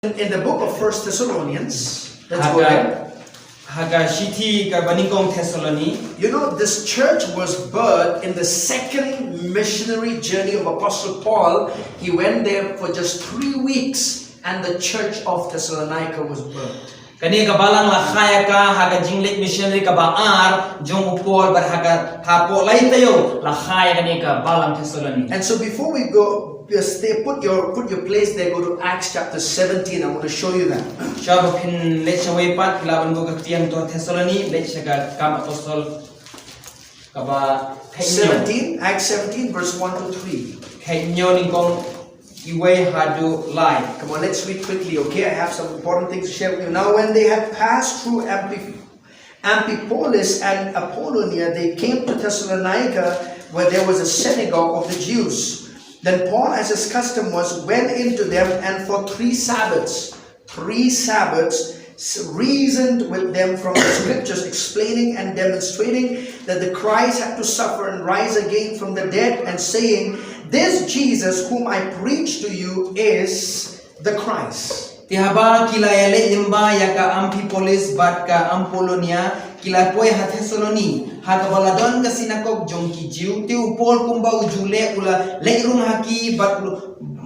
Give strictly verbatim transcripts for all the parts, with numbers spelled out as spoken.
in the book of First Thessalonians, let's Ha go ka, there. Ha ka shithi kaba nyngkong Thessaloni. You know, this church was birthed in the second missionary journey of Apostle Paul. He went there for just three weeks, and the church of Thessalonica was birthed. Kane ka balang la kha ïa ka ha ka jingleit missionary kaba ar jong u Paul, bad ha ka, hapoh lai taïew la kha ïa kane ka balang Thessaloni. And so before we go, just stay, put your put your place there, go to Acts chapter seventeen. I want to show you that. Shuwa ba phin leit shawei pat, phi lah ban buh ka kti hangto Thessaloni, leit sha ka Kam Apostol kaba khathynñiew. seventeen, Acts seventeen, verse one to three. Khathynñiew, nyngkong iwei haduh lai. Come on, let's read quickly, okay? I have some important things to share with you. Now, when they had passed through Amphi- Amphipolis and Apollonia, they came to Thessalonica, where there was a synagogue of the Jews. Then Paul, as his custom was, went into them and for three Sabbaths, three Sabbaths, s- reasoned with them from the scriptures, explaining and demonstrating that the Christ had to suffer and rise again from the dead, and saying, "This Jesus whom I preach to you is the Christ." Te haba ki la ïaleit lyngba ïa ka Amphipolis bad ka Apollonia, ki la poi ha Thessaloni, ha kaba la don ka sinakok jong ki Jiw. Te u Paul, kumba u ju leh, u la leit rung ha ki, bad,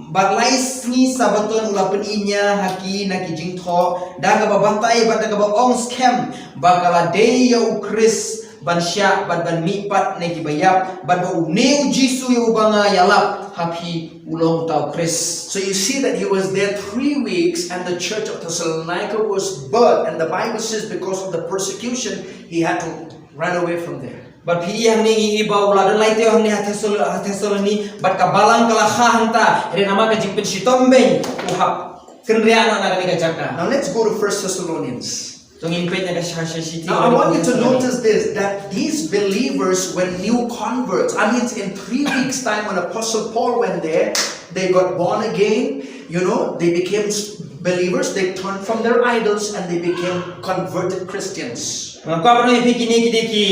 bad lai sngi Sabaton u la pyni ïa ha ki na ki jingthoh, da kaba batai bad da kaba ong skhem ba ka la dei ïa u Khrist ban shah bad ban mihpat na kiba ïap, bad ba une u Jisu ïa uba nga ïalap ha phi u long uta u Khrist. So you see that he was there three weeks and the church of Thessalonica was birthed, and the Bible says because of the persecution, he had to run away from there. Bad phi ïohi hangne, i ba u la don lai taïew hangne ha Thessal-, ha Thessaloni, bad ka balang ka la kha hangta, hynrei namar ka jingpynshitom beiñ, u hap kynriah noh na kane ka jaka. Now let's go to First Thessalonians. To ngin peit na ka sha-, sha-, shithi. Now, I want you to notice this, that these believers were new converts. I mean, in three weeks' time, when Apostle Paul went there, they got born again. You know, they became s- believers. They turned from their idols and they became converted Christians. Nga kwah ban ong ïa phi, kine ki dei ki,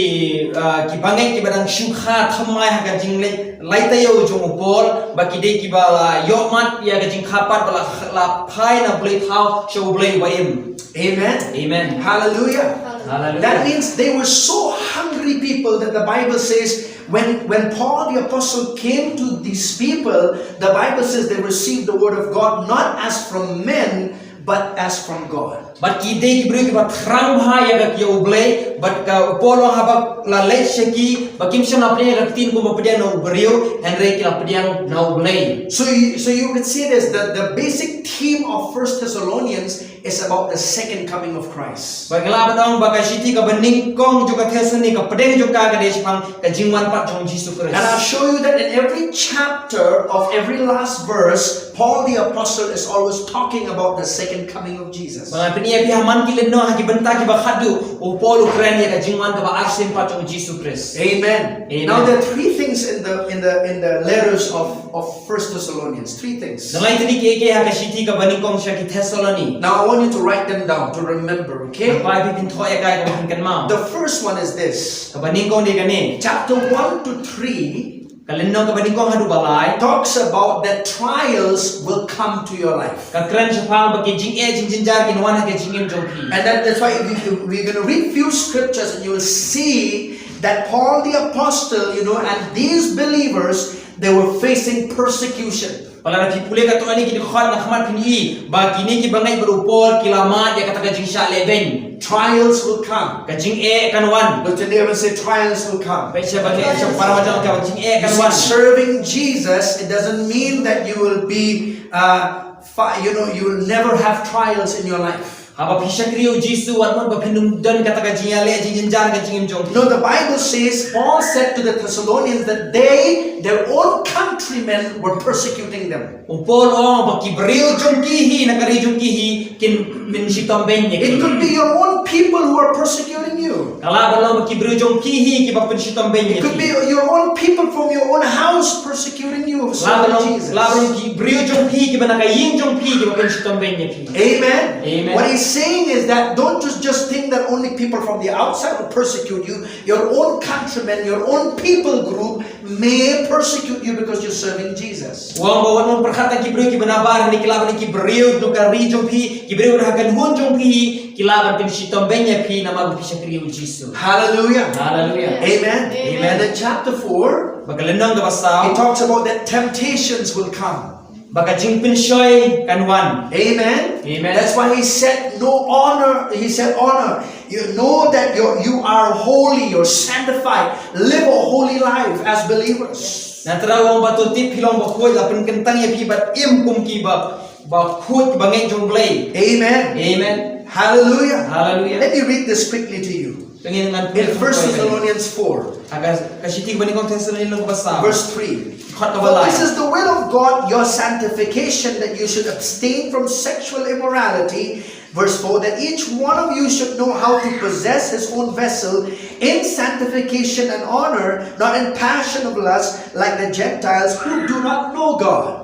uh, ki bangeit kiba dang shu kha thymmai ha ka jingleit lai taïew jong u Paul, ba ki dei kiba la ïohmad ïa ka jingkha pat, ba la, la phai na u Blei thaw sha u Blei uba im. Amen. Amen. Hallelujah. Hallelujah. That means they were so hungry people that the Bible says when, when Paul the apostle came to these people, the Bible says they received the word of God not as from men, but as from God. Bad ki dei ki briew kiba thrang bha ïa ka, ïa u Blei, bad ka u Paul u ong haba la leit sha ki, ba kim shym la pdiang ïa ka ktien kumba pdiang na u briew, hynrei ki la pdiang na u Blei. So you, so you could see this, the, the basic theme of First Thessalonians is about the second coming of Christ. Bad nga lah ban ong ba ka shithi kaba nyngkong jong ka Thessaloni, ka pdeng jong ka ka dei shaphang ka jingwan pat jong u Jisu Khrist. And I'll show you that in every chapter of every last verse, Paul the apostle is always talking about the second coming of Jesus. Bad ngan pyni ïa phi ha man ki lynnong, ha ki bynta kiba khatduh, u Paul u kren ïa ka jingwan kaba arsien pat jong u Jisu Khrist. Amen. Amen. Now there are three things in the, in the, in the letters of of First Thessalonians, three things. Dang lai tylli kiei kiei ha ka shithi kaba nyngkong sha ki Thessaloni. Now I want you to write them down to remember, okay? Nga kwah ïa phi phin thoh ïa ka, ïa ka ban kynmaw. The first one is this. Kaba nyngkong dei kane. Chapter one to three. Ka lynnong kaba nyngkong haduh ba lai. Talks about that trials will come to your life. Ka kren shaphang ba ki jingeh jingjynjar kin wan ha ka jingim jong phi. And that, that's why we, we're gonna read few scriptures and you will see that Paul the apostle, you know, and these believers, they were facing persecution. Ba lada phi pule katto katne ki dkhot na khmat phin i ba kine ki bangeit bad u Paul ki la mad ïa kata ka jingshah lehbeiñ. Trials will come. Ka jingeh kan wan. Look to your neighbor and say, "Trials will come." Peit sha ba ngi sha para jong ka, ka jingeh kan wan. Serving Jesus, it doesn't mean that you will be, uh, fi-, you know, you will never have trials in your life. Haba phi shakri ïa u Jisu, wat mut ba phin ym don kata ka jingïaleh jingjynjar ha ka jingim jong phi. No, the Bible says, Paul said to the Thessalonians that they, their own countrymen were persecuting them. U Paul u ong ba ki briew jong ki hi na ka ri jong ki hi kin pynshitom beiñ ïa ki. It could be your own people who are persecuting you. Ka lah ban long ba ki briew jong phi hi kiba pynshitom beiñ ïa phi. It could be your own people from your own house persecuting you for serving Jesus. Lah ban long, lah ban long ki briew jong phi kiba na ka ïing jong phi kiba pynshitom beiñ ïa phi. Amen. Amen. What he's saying is that don't just, just think that only people from the outside will persecute you. Your own countrymen, your own people group may persecute you because you're serving Jesus. Wan ba wan wan pyrkhat tang ki briew kiba na bar ne ki lah ban ki briew na ka ri jong phi, ki briew na ka lum jong phi, ki lah ban pynshitom beiñ ïa phi namar ba phi shakri ïa u Jisu. Hallelujah. Hallelujah. Amen. Amen. And then chapter four, ba ka lynnong kaba saw, he talks about that temptations will come. Ba ka jingpynshoi kan wan. Amen. Amen. That's why he said, no honor. He said, honor. You know that you're, you are holy, you're sanctified. Live a holy life as believers. Na trai wan ba to tip phi long bakhuid, la pynkyntang ïa phi bad im kum ki ba, bakhuid bangeit jong Blei. Amen. Amen. Hallelujah. Hallelujah. Let me read this quickly to you. Tengin ngan In First Thessalonians four, Aga ka shithi ba nyngkong Thessalonians lynnong kaba saw. Verse three. Khot kaba lai. For this is the will of God, your sanctification, that you should abstain from sexual immorality. Verse four, that each one of you should know how to possess his own vessel in sanctification and honor, not in passion of lust, like the Gentiles who do not know God.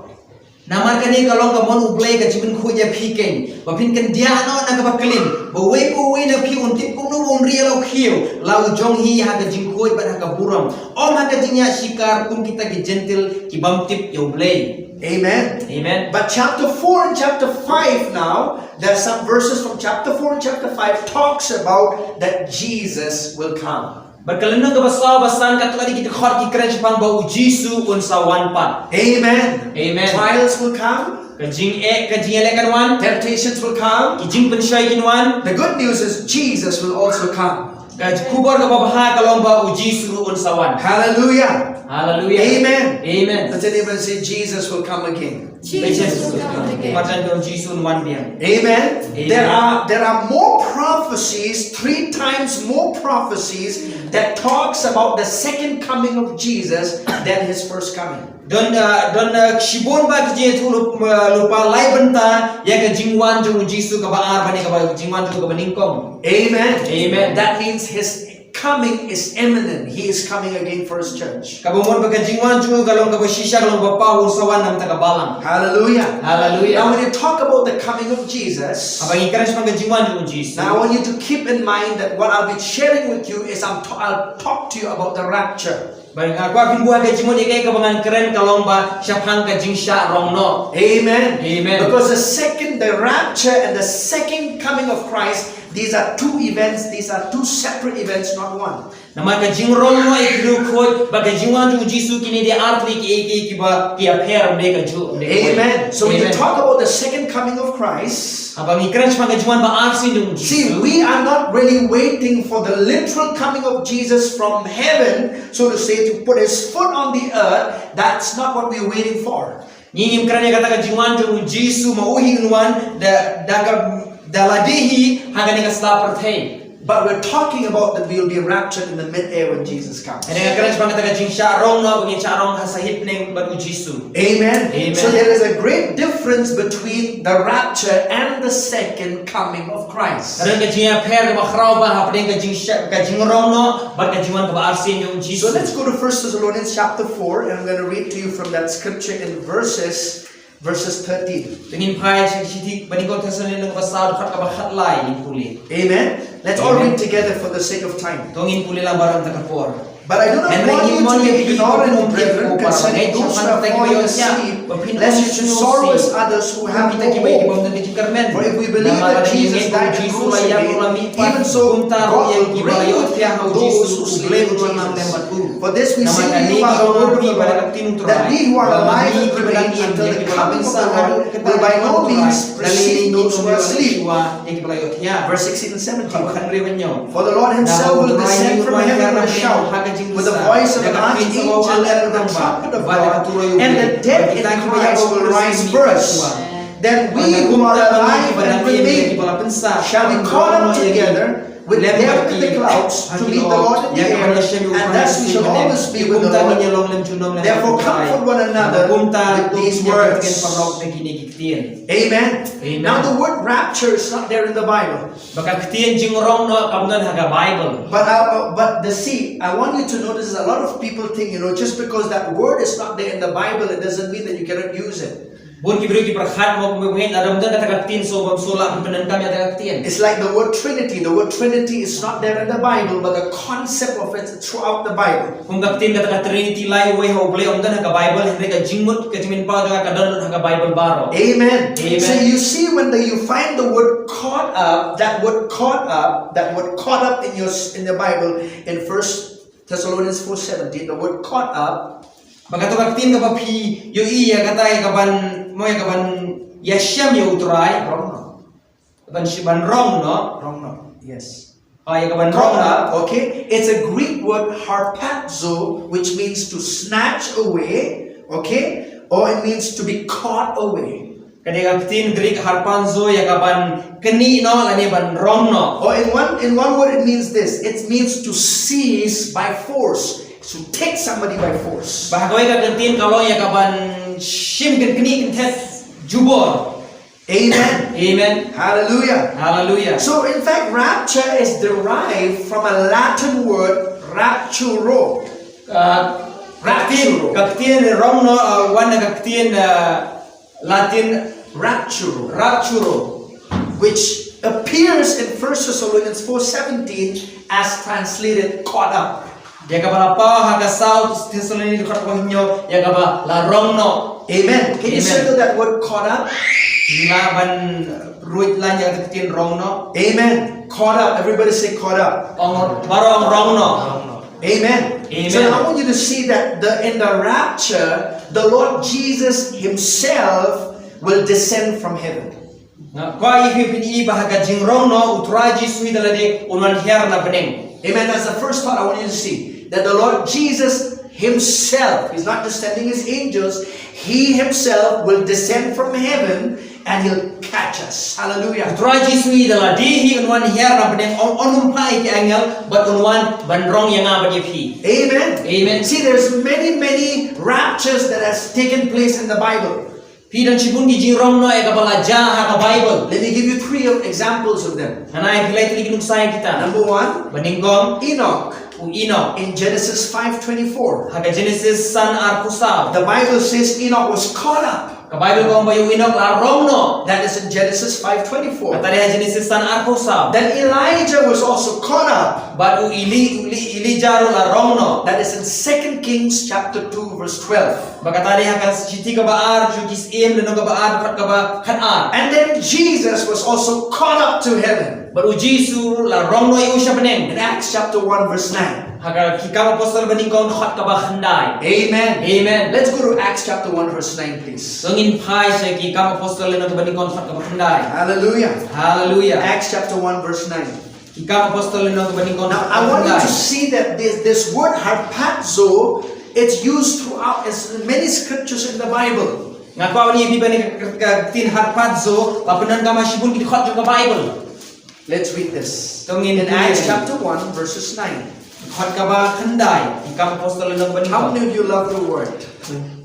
Namar kane ka long ka mon U Blei ka jingpynkhuid ïa phi keiñ, ba phin kyndiah noh na kaba klim, ba uwei pa uwei na phi un tip kumno ba un ri ïa la u khiew, la u jong hi ha ka jingkhuid bad ha ka burom, ym ha ka jingïashikar kum kita ki Jentil ki bym tip ïa U Blei. Amen. Amen. But chapter four and chapter five now, there are some verses from chapter four and chapter five talks about that Jesus will come. Bad ka lynnong kaba saw bad san katto katne ki dkhot ki kren shaphang ba u Jisu un sa wan pat. Amen. Amen. Trials will come. Ka jingeh, ka jingeh kan wan. Temptations will come. Ki jingpynshoi kin wan. The good news is Jesus will also come. Ka khubor kaba bha ka long ba u Jisu ruh un sa wan. Hallelujah. Hallelujah. Amen. Amen. Let anyone say Jesus will come again. Jesus will come again. Marjan dong Jisu un wan biang. Amen. Amen. There are, there are more prophecies, three times more prophecies that talks about the second coming of Jesus than his first coming. Don, uh, don, uh, shibun ba ki jingïathuh lypa, uh, lypa lai bynta ïa ka jingwan jong u Jisu kaba ar bad ïa kaba jingwan jong u kaba nyngkong. Amen. Amen. That means his coming is imminent. He is coming again for his church. Kaba mut ba ka jingwan jong u ka long kaba shisha, ka long ba paw, un sa wan na ka bynta ka balang. Hallelujah. Hallelujah. Now, when you talk about the coming of Jesus, haba ngi kren shaphang ka jingwan jong u Jisu, now I want you to keep in mind that what I'll be sharing with you is I'm t- I'll talk to you about the rapture. Ba nga kwah phin buh ha ka jingmut ïa kaei kaba ngan kren ka long ba shaphang ka jingshah rong noh. Amen. Amen. Because the second, the rapture and the second coming of Christ, these are two events, these are two separate events, not one. Namar ka jingrong noh ïa ki riewkhuid bad ka jingwan jong u Jisu, kine dei artylli kiei kiei kiba ki ïapher, ym dei kajuh, ym dei kawei. Amen. So when you talk about the second coming of Christ, haba ngi kren shaphang ka jingwan ba arsien jong u Jisu. See, we are not really waiting for the literal coming of Jesus from heaven, so to say, to put his foot on the earth. That's not what we're waiting for. Ngi ngim kren ïa kata ka jingwan jong u Jisu ma u hi un wan da, da ka, da lade hi ha kane ka sla pyrthei. But we're talking about that we'll be raptured in the mid-air when Jesus comes. Hynrei nga kren shaphang kata ka jingshah rong noh ba ngin shah rong ha sahit bneng bad u Jisu. Amen. Amen. So there is a great difference between the rapture and the second coming of Christ. Ka don ka jingïapher kaba khraw bha hapdeng ka jingshah, ka jingrong noh bad ka jingwan kaba arsien jong u Jisu. So let's go to First Thessalonians chapter four, and I'm gonna read to you from that scripture in verses, verses thirteen. Te ngin phai sha ka shithi ba nyngkong Thessalonians lynnong kaba saw, dkhot kaba khatlai, ngin pule. Amen. Let's all read together for the sake of time. To ngin pule lang baroh namar ka por. But I do not want you to be ignorant, brethren, concerning those who have fallen asleep, lest you should sorrow as others who have no hope. For if we believe that Jesus died and rose again, even so God will bring with him those who sleep in Jesus. For this we say to you by the word of the Lord, that we who are alive and remain until the coming of the Lord will by no means precede those who are asleep. Verse sixteen and seventeen. For the Lord himself will descend from heaven with a shout, with the voice of an archangel and with the trumpet of God, and the dead in Christ will rise first. Then we who are alive and remain shall be caught up together with them in the clouds to meet the Lord in the air, and thus we shall always be with the Lord. Therefore comfort one another with these words. Amen. Amen. Now the word rapture is not there in the Bible. Ba ka ktien jingrong noh kam don ha ka Bible. But, uh, uh, but the see, I want you to notice a lot of people think, you know, just because that word is not there in the Bible, it doesn't mean that you cannot use it. Bun ki briew ki pyrkhat mo, kumba ngeit lada ym don kata ka ktien, so bym shu lah ban pyndonkam ïa kata ka ktien. It's like the word Trinity. The word Trinity is not there in the Bible, but the concept of it is throughout the Bible. Kum ka ktien kata ka Trinity, lai uwei ha U Blei, ym don ha ka Bible, hynrei ka jingmut, ka jingmynpaw jong ka ka don lut ha ka Bible baroh. Amen. Amen. So you see, when the, you find the word caught up, that word caught up, that word caught up in your s- in the Bible, in First Thessalonians four seventeen, the word caught up, ba kato ka ktien kaba phi ïohi ïa kata, ïa kaban, mo, ïa kaban ïashem ïa U Trai. Rong noh. Ban shi-, ban rong noh. Rong noh. Yes. Ah, ïa kaban rong noh. Caught up, okay? It's a Greek word, harpazo, which means to snatch away, okay? Or it means to be caught away. Ka dei ka ktien Greek harpazo, ïa kaban knieh noh lane ban rong noh. Or in one, in one word, it means this. It means to seize by force, to take somebody by force. Bad ha kawei ka ktien ka long ïa kaban shim kynknieh kynthet jubor. Amen. Amen. Hallelujah. Hallelujah. So, in fact, rapture is derived from a Latin word, rapturo. Uh, ka ktien, rapturo, ka ktien rong noh, uh, wan na ka ktien, uh, Latin rapturo, rapturo, which appears in First Thessalonians four seventeen as translated caught up. Ïa kaba la paw ha ka South Thessalonians khat ko hynñiew, ïa kaba la rong noh. Amen. Can you circle that word caught up? Nga ban ruid lang ïa ka ktien rong noh. Amen. Caught up. Everybody say caught up. Ong baroh ong rong noh. Amen. Amen. So I want you to see that the in the rapture, the Lord Jesus himself will descend from heaven. Nga kwah ïa phi phin i ba ha ka jingrong noh U Trai Jisu Ïa lade un wan hiar na bneng. Amen. That's the first thought I want you to see. That the Lord Jesus himself, he's not just sending his angels, he himself will descend from heaven and he'll catch us. Hallelujah. U Trai Jisu Ïa lade hi un wan hiar na bneng, un, un ym phah ïa ki angel, bad un wan ban rong ïa nga bad ïa phi. Amen. Amen. See, there's many, many raptures that has taken place in the Bible. Phi don shibun ki jingrong noh ïa kaba la jia ha ka Bible. Let me give you three examples of them. Ngan ai phi lai tylli ki nuksa ïa kita. Number one, ba nyngkong, Enoch. U Enoch. In Genesis five twenty-four. Ha ka Genesis san arphew saw. The Bible says Enoch was caught up. Ka Bible ka ong ba u Enoch la rong noh. That is in Genesis five twenty-four. Kata dei ha Genesis san arphew saw. Then Elijah was also caught up. Bad u Eli, u Eli, Elijah ruh la rong noh. That is in Second Kings chapter two verse twelve. Bad kata dei ha ka shithi kaba ar, Jong ki Syiem lynnong kaba ar, dkhot kaba khatar. And then Jesus was also caught up to heaven. Bad u Jisu ruh la rong noh ïa u sha bneng. In Acts chapter one verse nine. Ha ka Ki Kam Apostol banyngkong dkhot kaba khyndai. Amen. Amen. Let's go to Acts chapter one verse nine, please. To ngin phai sha Ki Kam Apostol lynnong banyngkong dkhot kaba khyndai. Hallelujah. Hallelujah. Acts chapter one verse nine. Ki Kam Apostol lynnong banyngkong dkhot kaba khyndai. Now, I want you to see that this, this word harpazo, it's used throughout as many scriptures in the Bible. Nga kwah ban ïa phi ba kane ka, ka, ka ktien harpazo la pyndonkam ha shibun ki dkhot jong ka Bible. Let's read this. To ngin pule. In Acts chapter one, verses nine. Dkhot kaba khyndai, Ki Kam Apostol lynnong banyngkong. How many of you love the word?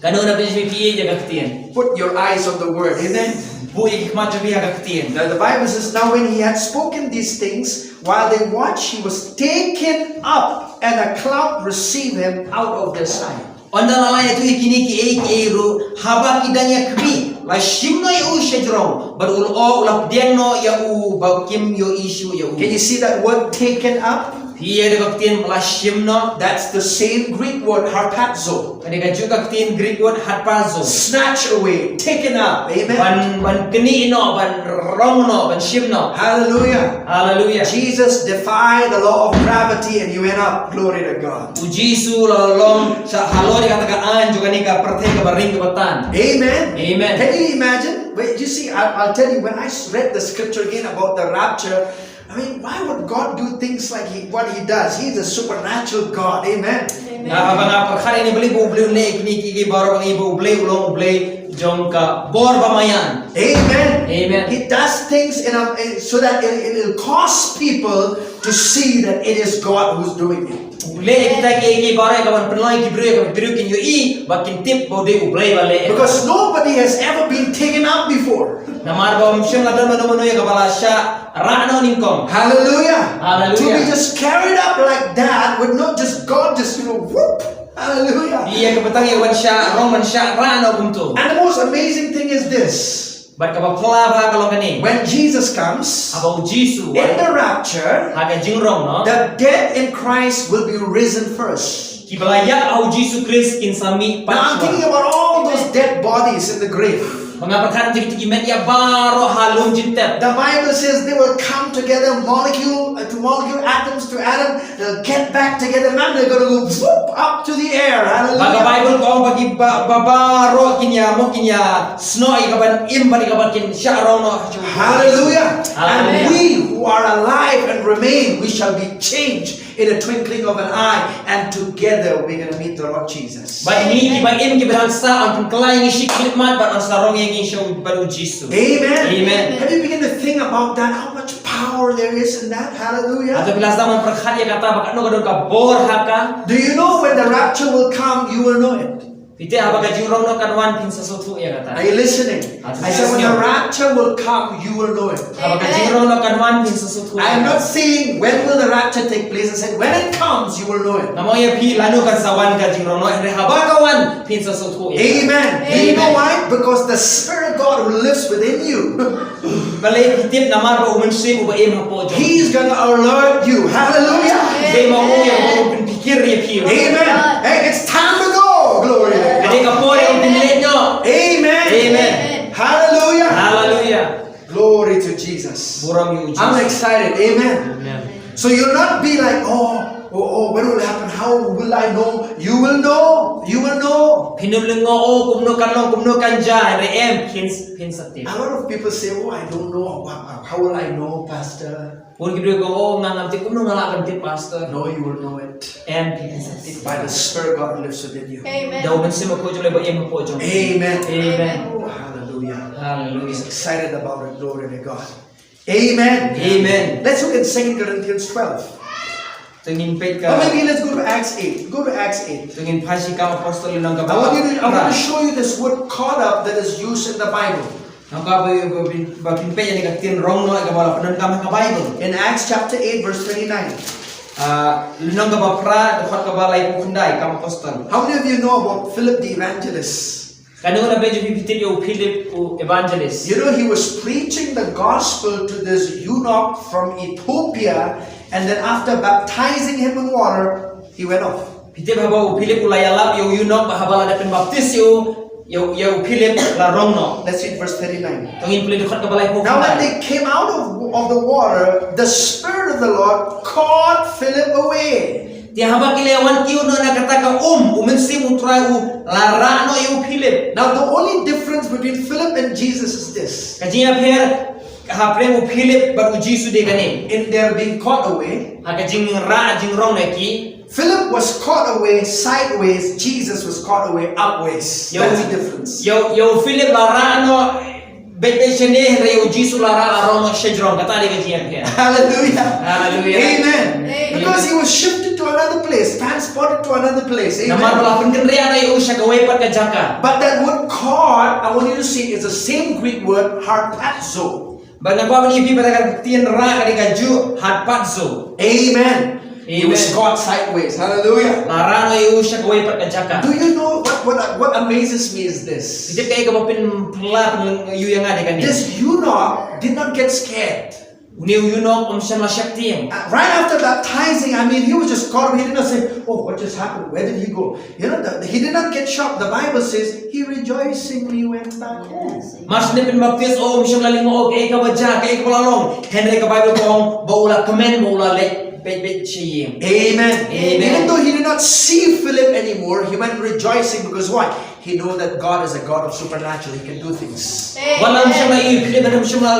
Katno na phi phi ïa ka ktien? Put your eyes on the word. Amen. Buh ïa ki khmat jong phi ha ka ktien. Now the Bible says, now when he had spoken these things, while they watched, he was taken up, and a cloud received him out of their sight. Ynda la ïathuh ïa kine kiei kiei ruh, haba ki dang ïa khmih, la shim noh ïa u sha jrong, bad u lyoh u la pdiang noh ïa u, ba kim ïohi shuh ïa u. Can you see that word taken up? Phi ïohi da ka ktien la shim noh? That's the same Greek word, harpazo. Ka dei kajuh ka ktien Greek word, harpazo. Snatch away, taken up. Amen. Ban, ban knieh noh, ban rong noh, ban shim noh. Hallelujah. Hallelujah. Jesus defied the law of gravity and he went up. Glory to God. U Jisu u la long sha halor ïa kata ka aiñ jong kane ka pyrthei kaba ring kaba tan. Amen. Amen. Can you imagine? Wait, you see, I, I'll tell you, when I s- read the scripture again about the rapture, I mean, why would God do things like he, what he does? He's a supernatural God. Amen. Amen. Nga, haba nga pyrkhat ïa kine, balei ba U Blei u leh ïa kine kiei kiei baroh, nga ïohi ba U Blei u long U Blei jong ka bor ba maïan. Amen. Amen. He does things in a, in, so that it, it will cause people to see that it is God who's doing it. U leh ïa kita kiei kiei baroh ïa kaban pynlong ïa ki briew, ïa ka ba ki briew kin ïohi, ba kin tip ba u dei U Blei ba leh. Because nobody has ever been taken up before. Namar ba ym shym la don mano mano ïa kaba la shah rah noh nyngkong. Hallelujah. Hallelujah. To be just carried up like that with not just God, just, you know, whoop. Hallelujah. Ïa ka bteng ïa ban shah rong ban shah rah noh kumto. And the most amazing thing is this. Bad kaba phylla bha ka long kane. When Jesus comes, haba u Jisu in the rapture, ha ka jingrong noh, the dead in Christ will be risen first. Kiba la ïap ha u Jisu Khrist kin sa mih pat. Now I'm thinking about all those dead bodies in the grave. Ba nga pyrkhat ïa kito ki met ïap baroh ha lum jingtep. The Bible says they will come together, molecule uh, to molecule, atoms to atom. They'll get back together, man. They're going to go whoop up to the air. Hallelujah. Ba ka Bible ka ong ba ki ba ba baroh kin ïa mo kin ïa snoh ïa ka ban im bad ïa ka ban kin shah rong noh. Hallelujah. Hallelujah. And we who are alive and remain, we shall be changed in a twinkling of an eye, and together we're going to meet the Lord Jesus. Bad ngi kiba im kiba dang sah, yn pynkylla ïa ngi shi khyllipmat bad yn sa rong ïa ngi sha u bad u Jisu. Amen. Amen. Have you begun to think about that? How much power there is in that? Hallelujah. Hato phi la sdang ban pyrkhat ïa kata ba katno ka don ka bor ha ka? Do you know when the rapture will come, you will know it? Phi tip haba ka jingrong noh kan wan phin sa sngewthuh ïa kata. Are you listening? Hato phi sngewthuh? I said when the rapture will come, you will know it. Haba ka jingrong noh kan wan phin sa sngewthuh. I am not saying when will the rapture take place. I said when it comes, you will know it. Ngam ong ïa phi lano kan sa wan ka jingrong noh, hynrei haba ka wan phin sa sngewthuh ïa ka. Amen. Do you know why? Because the Spirit of God who lives within you, balei phi tip? Namar ba u Mynsiem uba im hapoh jong phi, He is going to alert you. Hallelujah. Dei ma u ïa ba u pynpikir ïa phi. Amen. Hey, it's time to go. Glory to God. Ka dei ka por ïa u pynleit noh. Amen. Amen. Hallelujah. Hallelujah. Glory to Jesus. Burom ïa u Jisu. I'm excited. Amen. Amen. So you'll not be like, oh, oh, oh, what will happen? How will I know? You will know. You will know. Phin ym lyngngoh, oh, kumno kan long, kumno kan jia, hynrei em, phin, phin sa tip. A lot of people say, oh, I don't know. How, how will I know, Pastor? Bun ki briew ki ong, oh, nga ngam tip, kumno nga lah ban tip, Pastor? No, you will know it. Em, phin sa tip. By the Spirit God lives within you. Amen. Da u Mynsiem hapoh jong u, ba im hapoh jong u. Amen. Amen. Oh, hallelujah. Hallelujah. He's excited about it. Glory to God. Amen. Amen. Let's look in Second Corinthians twelve. To ngin peit ka. Or maybe let's go to Acts eight. Go to Acts eight. To ngin phai sha Kam Apostol lynnong kaba. I want you to, I want to show you this word caught up that is used in the Bible. Nangta ba, ba, ba, ba phin peit ïa kane ka ktien rong noh kaba la pyndonkam ha ka Bible. In Acts chapter eight, verse thirty-nine. Ah, lynnong kaba phra, dkhot kaba laiphew khyndai, Kam Apostol. How many of you know about Philip the evangelist? Katno na phi ju phi tip ïa u Philip u evangelist? You know, he was preaching the gospel to this eunuch from Ethiopia, and then after baptizing him in water, he went off. Phi tip haba u Philip u la ïalap ïa u eunuch, ba haba la dep pynbaptis ïa u, ïa u, ïa u Philip la rong noh. Let's read verse thirty-nine. To ngin pule dkhot kaba laiphew khyndai. Now when they came out of, of the water, the Spirit of the Lord caught Philip away. Te haba ki la wan kiew noh na kata ka um, u Mynsiem u Trai u la rah noh ïa u Philip. Now the only difference between Philip and Jesus is this. Ka jingïapher hapdeng u Philip bad u Jisu dei kane. In their being caught away, ha ka jingrah jingrong na ki. Philip was caught away sideways, Jesus was caught away upways. That's the difference. Ïa u, ïa u Philip la rah noh beit beit shane, hynrei ïa u Jisu la rah la rong noh shajrong, kata dei ka jingïapher. Hallelujah. Hallelujah. Amen. Amen. Because he was shifted to another place, transported to another place. Amen. Namar ba la pynkynriah noh ïa u sha kawei pat ka jaka. But that word caught, I want you to see, is the same Greek word harpazo. Bad nga kwah ban ïa phi ba ka ktien rah ka dei ka juh, harpazo. Amen. He was caught sideways. Hallelujah. La rah noh ïa u sha kawei pat ka jaka. Do you know what, what, what amazes me is this? Phi tip kaei kaba pynphylla pynlong ïa nga dei kane. This eunuch did not get scared. Une u eunuch um shym la sheptieng. Uh, right after baptizing, I mean, he was just caught. He did not say, oh, what just happened? Where did he go? You know, the, he did not get shocked. The Bible says he rejoicingly went back home. Mar shu dep pynbaptis, oh, um shym la lyngngoh kaei kaba jia, kaei kaba la long. Hynrei ka Bible ka ong ba u la kmen, ba u la leit beit beit sha ïing. Amen. Amen. Even though he did not see Philip anymore, he went rejoicing because why? He know that God is a God of supernatural. He can do things. Wat la um shym la ïohi Philip, um shym la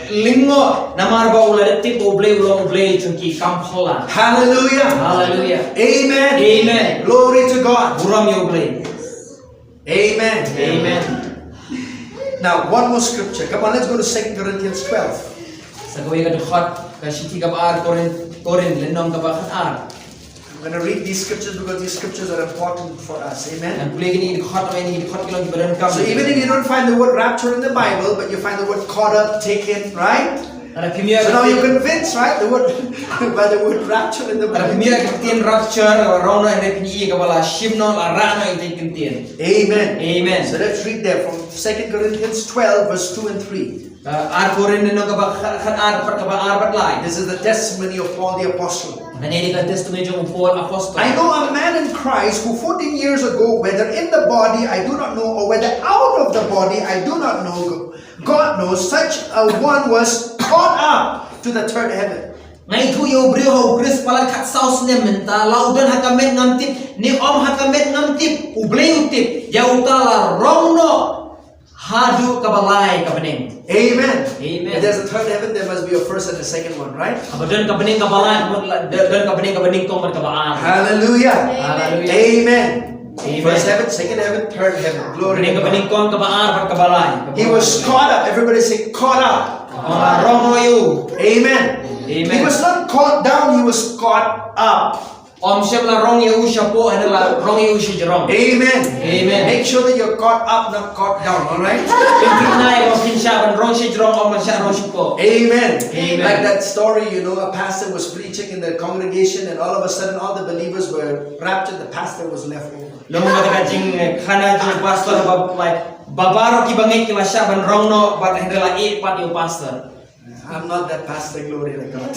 lyngngoh, namar ba u la dep tip ba U Blei u long U Blei jong ki kam phylla. Hallelujah. Hallelujah. Amen. Amen. Glory to God. Burom ïa U Blei. Amen. Amen. Now, one more scripture. Come on, let's go to Second Corinthians twelve. Sa kawei ka dkhot, ka shithi kaba ar Korinth, Korinth, lynnong kaba khatar. I'm gonna read these scriptures because these scriptures are important for us. Amen. Ngan pule kine ki dkhot, kine ki dkhot ki long kiba donkam. So even if you don't find the word rapture in the Bible, but you find the word caught up, taken, right? Lada phim ïoh, so now you're convinced, right? The word, by the word rapture in the Bible. Lada phim ïoh ïa ka ktien rapture, rawng noh, hynrei phin ïohi ïa kaba la shim noh, la rah noh ïa ka ktien. Amen. Amen. So let's read there from Second Corinthians twelve, verse two and three. Uh, Ar Korinth lynnong kaba khat, khat ar, kaba ar bad lai. This is the testimony of Paul the Apostle. Kane ka dei ka testimony jong u Paul apostol. I know a man in Christ who fourteen years ago, whether in the body, I do not know, or whether out of the body, I do not know, God knows, such a one was caught up to the third heaven. Nga ithuh ïa u briew ha u Khrist palat khatsaw snem mynta, la u don ha ka met ngam tip, ne ym ha ka met ngam tip, U Blei u tip, ïa uta la rong noh haduh kaba lai ka bneng. Amen. Amen. If there's a third heaven, there must be a first and a second one, right? Haba don ka bneng kaba lai, don ka bneng kaba nyngkong bad kaba ar. Hallelujah. Hallelujah. Amen. Amen. First heaven, second heaven, third heaven. Glory to God. Bneng kaba nyngkong, kaba ar bad kaba lai. He was caught up. Everybody say, caught up. Ong la rong noh ïa u. Amen. Amen. He was not caught down, he was caught up. Ym shym la rong ïa u shapoh, hynrei la rong ïa u shajrong. Amen. Amen. Make sure that you're caught up, not caught down, all right? Pynthikna ïa ba phin shah ban rong shajrong, ym ban shah rong shapoh. Amen. Amen. Like that story, you know, a pastor was preaching in the congregation, and all of a sudden all the believers were raptured, the pastor was left over. Long ba ka jingkhana jong u pastor ba, like, ba baroh kiba ngeit ki la shah ban rong noh, bad hynrei la ïeh pat ïa u pastor. I'm not that pastor, glory to God.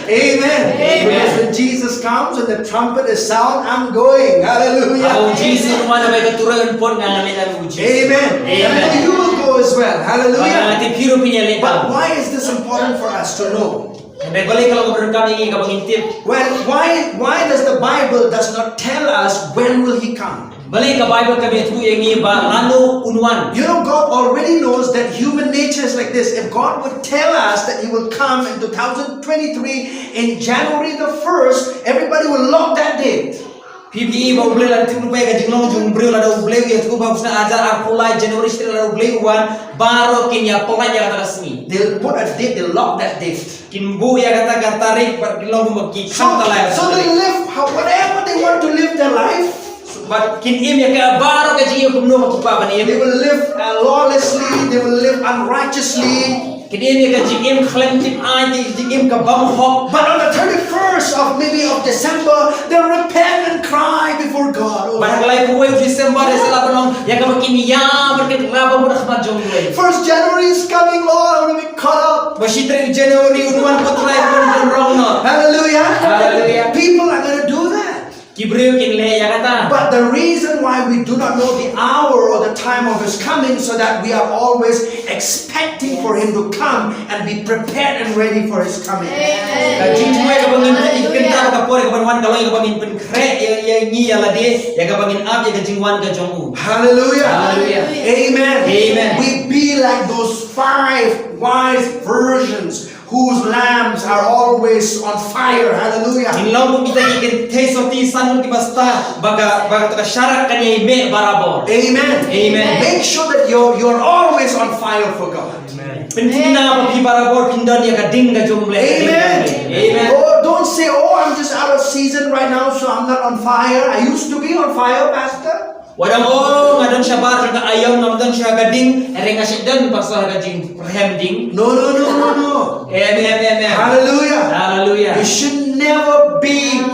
Amen. Amen. Because when Jesus comes and the trumpet is sound, I'm going. Hallelujah. Haba u Jisu un wan, haba ka turoi un put, nga ngan leit lang bad u Jisu. Amen. Amen. And you will go as well. Hallelujah. Bad nga tip phi ruh phin ïaleit. But why is this important for us to know? Hynrei balei ka long kaba donkam ïa ngi kaba ngin tip? Well, why, why does the Bible does not tell us when will he come? Balei ka Baibl kam ïathuh ïa ngi ba lano un wan? You know, God already knows that human nature is like this. If God would tell us that he will come in two thousand twenty-three in January the first, everybody will lock that date. Phi, phi i ba U Blei la tip lypa ïa ka jinglong jong u briew, lada U Blei u ïathuh ba ha u snem ar hajar arphew lai January shi tarik lada U Blei u wan, baroh kin ïa pyllait ïa kata ka sngi. They'll put a date, they'll lock that date. Kin buh ïa kata ka tarik bad kin long kumba ki khang ta lai. So, so they live how, whatever they want to live their life. Bad kin im ïa ka baroh ka jingim kumno ba ki kwah ban im. They will live, uh, lawlessly, they will live unrighteously. Kin im ïa ka jingim khlem tip aiñ, ka jingim ka bym hok. But on the thirty-first of maybe of December, they'll repent and cry before God. Oh, bad ha ka laiphew wei u December, de sa lah ban ong ïa kaba kin ïa, bad kin ïa ba mut ha khmat jong U Blei. First January is coming, Lord, I want to be caught up. Ba shi tarik January un wan, ko Trai, ko wan ban rong noh. Hallelujah. Hallelujah. People are gonna do that. Ki briew kin leh ïa kata. But the reason why we do not know the hour or the time of his coming, so that we are always expecting for him to come and be prepared and ready for his coming. Amen. Ka jingthoh ïa kaba ngin pyn-, pynta ka por ïa kaban wan ka long ïa kaba ngin pynkhreh ïa, ïa ngi ïa lade ïa kaba ngin ap ïa ka jingwan ka jong u. Hallelujah. Hallelujah. Amen. Amen. We be like those five wise virgins whose lamps are always on fire. Hallelujah. Ngin long kum kita ki kynthei sotti san ngut kiba stad ba ka, ba kato ka sharak kan ïai meh barabor. Amen. Amen. Make sure that you're, you're always on fire for God. Amen. Pynthikna ba phi barabor phin don ïa ka ding ka jong U Blei. Amen. Amen. Oh, don't say, "Oh, I'm just out of season right now, so I'm not on fire. I used to be on fire, Pastor." Wat ong, "Oh, nga don shabar jong ka aïom, ngam don sha ka ding, hynrei nga shu don pat sha ka jingpyrhem ding." No, no, no, no, no. Amen, amen, amen. Hallelujah. Hallelujah. You should never be,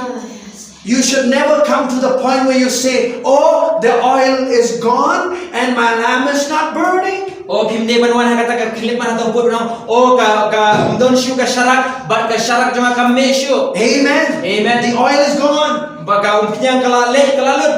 you should never come to the point where you say, "Oh, the oil is gone and my lamp is not burning." Oh, phim dei ban wan ha kata ka khyllipmat ha tang pud ban ong, "Oh, ka, ka, ym don shuh ka sharak, bad ka sharak jong nga kam meh shuh." Amen. Amen. The oil is gone. Ba ka umphniang ka la leh, ka la lut.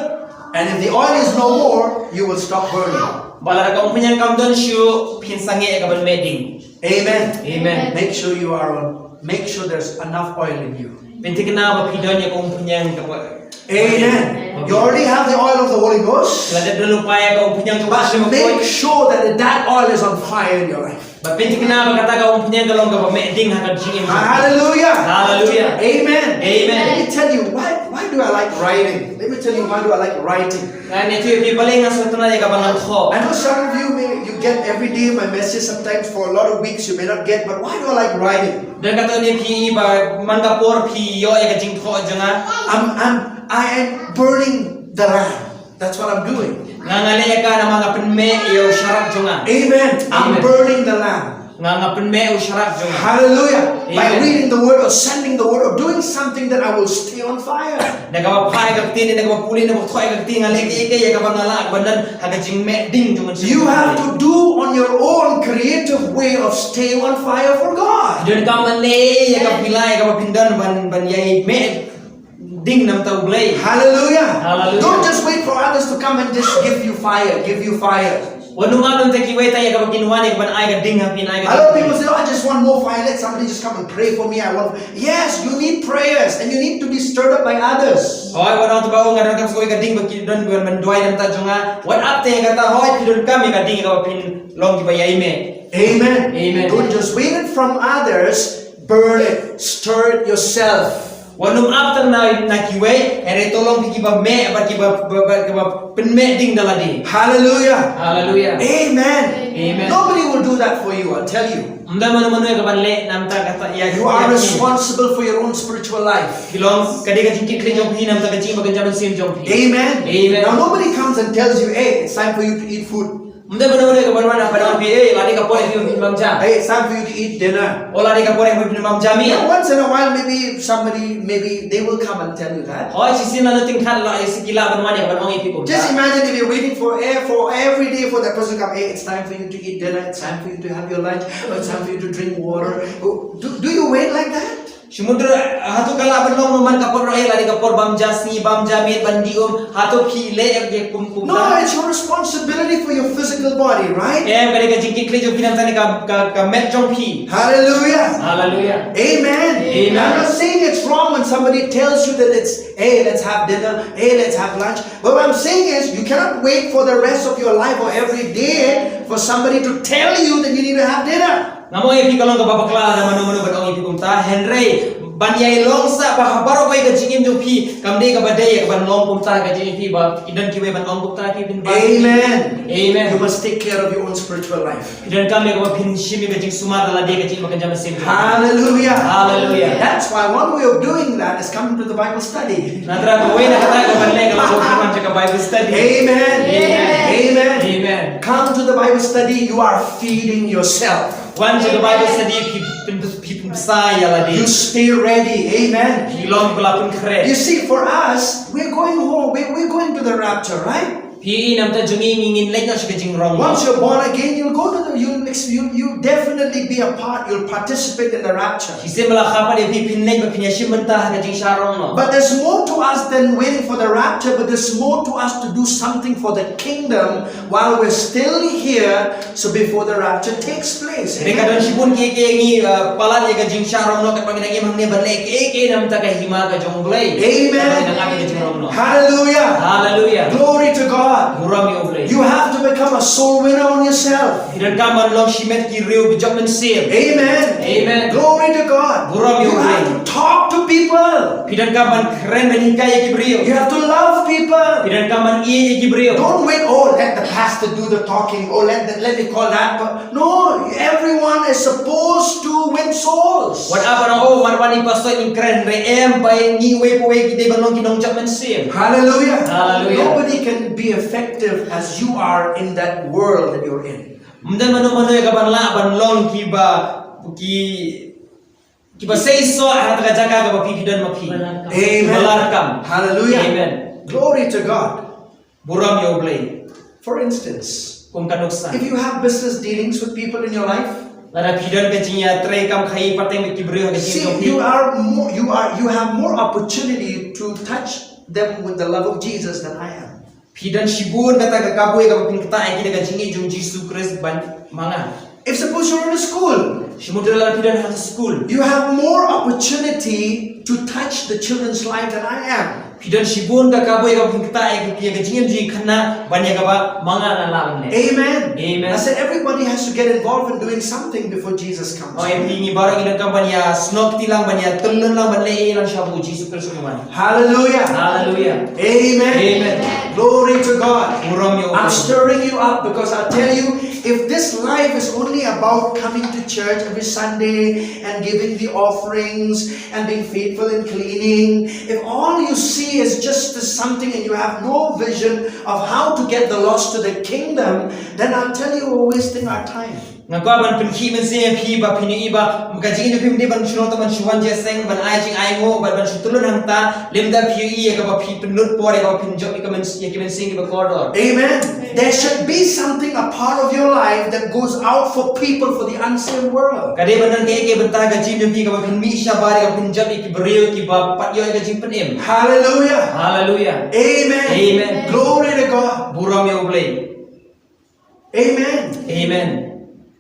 And if the oil is no more, you will stop burning. Ba lada ka umphniang kam don shuh, phin sangeh ïa kaban meh ding. Amen. Amen. Make sure you are on. Make sure there's enough oil in you. Pynthikna ba phi don ïa ka umphniang kaba. Amen. You already have the oil of the Holy Ghost. La dep don lypa ïa ka umphniang kaba. But make sure that that oil is on fire in your life. Bad pynthikna ba kata ka umphniang ka long kaba meh ding ha ka jingim. Hallelujah. Hallelujah. Amen. Amen. Let me tell you, why, why do I like writing? Let me tell you, why do I like writing? Ngan ïathuh ïa phi balei nga sngewtynnat ïa kaba ngan thoh. I know some of you may, you get every day my message, sometimes for a lot of weeks you may not get, but why do I like writing? Don katto katne phi ba man ka por phi ïoh ïa ka jingthoh jong nga. I'm, I'm, I am burning the lamp. That's what I'm doing. Nga, nga leh ïa ka namar nga pynmeh ïa u sharak jong nga. Amen. I'm burning the lamp. Nga nga pynmeh u sharak jong nga. Hallelujah. By Amen. Reading the word or sending the word or doing something that I will stay on fire. Da kaba phai ka ktien, da kaba pule, da kaba thoh ka ktien, nga leh ïa ka, ïa kaba nga lah ban don ha ka jingmeh ding jong nga. You have to do on your own creative way of staying on fire for God. Don kam ban leh ïa ka phi lah, ïa kaba phin don ban ban ïai meh ding na ka bynta U Blei. Hallelujah. Hallelujah. Don't just wait for others to come and just give you fire, give you fire. Wat nym ap na ki wei ta ïa kaba kin wan ïa ka ban ai ka ding ha phi, ai ka ding. A lot of people say, "Oh, I just want more fire. Let somebody just come and pray for me. I want." Yes, you need prayers and you need to be stirred up by others. Hoi, wat nym ap ba nga don kam sngewbha ka ding ba kin don ban duwai na ka bynta jong nga. Wat ap te ïa kata, hoi, phi don kam ïa ka ding ïa kaba phin long kiba ïai meh. Amen. Amen. Don't just wait it from others. Burn it. Stir it yourself. Wat nym ap tang na na ki wei, hynrei to long phi kiba meh, ba kiba ba, ba, kiba pynmeh ding da lade. Hallelujah. Hallelujah. Amen. Amen. Nobody will do that for you, I'll tell you. Ym don mano mano ïa ka ban leh na ka bynta kata ïa. You are responsible for your own spiritual life. Ki long ka dei ka jingkitkhlieh jong phi na ka bynta ka jingïaid bynta ka jingim jong phi. Amen. Amen. Now, nobody comes and tells you, "Hey, it's time for you to eat food." Ym don mano mano ïa ka ban wan ha ban wan phi, eh, la dei ka por ïa phi ban jam. "Hey, it's time for you to eat dinner." O la dei ka por ïa phi ban jam ïa. Yeah, once in a while, maybe somebody, maybe they will come and tell you that. Hoi, shisien la na tyngkhat la ïa ki lah ban wan ïa ka ban ong ïa phi kumta. Just imagine if you're waiting for, eh, for every day for that person to come, "Hey, it's time for you to eat dinner. It's time for you to have your lunch. Or it's time for you to drink water." Oh, do, do you wait like that? Shu mut hato ka lah ban long man ka por, eh, la dei ka por ban jam sngi, ban jam miet, ban dih um, hato phi leh ïa kum kum. No, it's your responsibility for your physical body, right? Em, ka dei ka jingkitkhlieh jong phi na ka bynta ka ka met jong phi. Hallelujah. Hallelujah. Amen. Amen. I'm not saying it's wrong when somebody tells you that it's, "Hey, let's have dinner. Hey, let's have lunch." But what I'm saying is, you cannot wait for the rest of your life or every day for somebody to tell you that you need to have dinner. Ngam ong ïa phi ka long kaba bakla lada mano mano ban ong ïa phi kumta, hynrei ban ïai long sah ba ha baroh kawei ka jingim jong phi, kam dei kaba dei ïa ka ban long kumta ha ka jingim phi ba kin don kiwei ban ong kumta ïa phi, phin ba. Amen. Amen. You must take care of your own spiritual life. Phi donkam ïa kaba phin shim ïa ka jingsumar da lade, ka jingim ba kan jam mynsiem. Hallelujah. Hallelujah. That's why one way of doing that is coming to the Bible study. Nangta kawei na kata ka ban leh ka long ban wan sha ka Bible study. Amen. Amen. Amen. Amen. Come to the Bible study, you are feeding yourself. Wan sha ka Bible study, phi pyn phi pynbsa ïa lade. You stay ready. Amen. Phi long ba la pynkhreh. You see, for us, we're going home. We're, we're going to the rapture, right? Phi i, na ka bynta jong ngi, ngi ngin leit noh sha ka jingrong. Once you're born again, you'll go to the, you'll, ex- you'll, you'll definitely be a part, you'll participate in the rapture. Shisien ba la kha pat ïa phi, phin leit bad phin ïashim bynta ha ka jingshah rong noh. But there's more to us than waiting for the rapture, but there's more to us to do something for the kingdom while we're still here, so before the rapture takes place. Hynrei ka don shibun kiei kiei ngi, uh, palat ïa ka jingshah rong noh, katba ngi dang im hangne, ban leh kiei kiei na ka bynta ka hima ka jong U Blei. Amen. Ngi dang ap ïa ka jingrong noh. Hallelujah. Hallelujah. Glory to God. Burom ïa U Blei. You have to become a soul winner on yourself. Phi donkam ban long shimet ki briew ba jop mynsiem. Amen. Amen. Glory to God. Burom ïa U Blei. You have to talk to people. Phi donkam ban kren, ban hikai ïa ki briew. You have to love people. Phi donkam ban ïeit ïa ki briew. Don't wait, "Oh, let the pastor do the talking. Oh, let the, let me call that." Per-" No, everyone is supposed to win souls. Wat ap ban ong, oh, mar wan i pastor in kren, hynrei em, ba ngi uwei pa uwei ki dei ban long ki nongjop mynsiem. Hallelujah. Hallelujah. Nobody can be effective as you are in that world that you're in. Ym don mano mano ïa ka ban lah ban long kiba ki kiba seisoh ha kata ka jaka kaba phi phi don ma phi. Amen. Ba la rakam. Hallelujah. Amen. Glory to God. Burom ïa U Blei. For instance, Kum ka nuksa. If you have business dealings with people in your life, lada phi don ka jingïatreikam khaïi pateng bad ki briew ha ka jingim see, jong phi, you are more, you are, you have more opportunity to touch them with the love of Jesus than I am. Phi don shibun kata ka kabu ïa kaba phin ktah ïa ki da ka jingïeit jong Jisu Khrist ban ma nga. If suppose you're in a school, Shimut lada phi don ha ka skul, you have more opportunity to touch the children's life than I am. Phi don shibun ka kabu ïa kaba phin ktah ïa ka, ïa ka jingim jong ki khynnah ban ïa kaba ma nga nga lah ban leh. Amen. Amen. I said everybody has to get involved in doing something before Jesus comes. Hooid, ngi baroh ngi donkam ban ïa snoh kti lang, ban ïa tylli lang, ban leh ei ei lang shapoh u Jisu Khrist u wan. Hallelujah. Hallelujah. Amen. Amen. Glory to God. Burom ïa U Blei. I'm stirring you up because I'll tell you, if this life is only about coming to church every Sunday and giving the offerings and being faithful in cleaning, if all you see is just this something and you have no vision of how to get the lost to the kingdom, then I'll tell you, we're wasting our time. Nga kwah ban pynkhih mynsiem ïa phi ba phin ïohi ba ka jingim jong phi ym dei ban shu long tang ban shu wan jingïaseng, ban ai jingainguh, ban, ban shu tylli hangta, lymda phi ïohi ïa kaba phi pynlut por ïa kaba phin jop ïa ka myns-, ïa ki mynsiem kiba kordor. Amen. There should be something a part of your life that goes out for people, for the unseen world. Ka dei ban don kaei kaei bynta ka jingim jong phi kaba phin mih shabar ïa kaba phin jop ïa ki briew kiba pat ïoh ïa ka jingpynim. Hallelujah. Hallelujah. Amen. Amen. Glory to God. Burom ïa U Blei. Amen. Amen.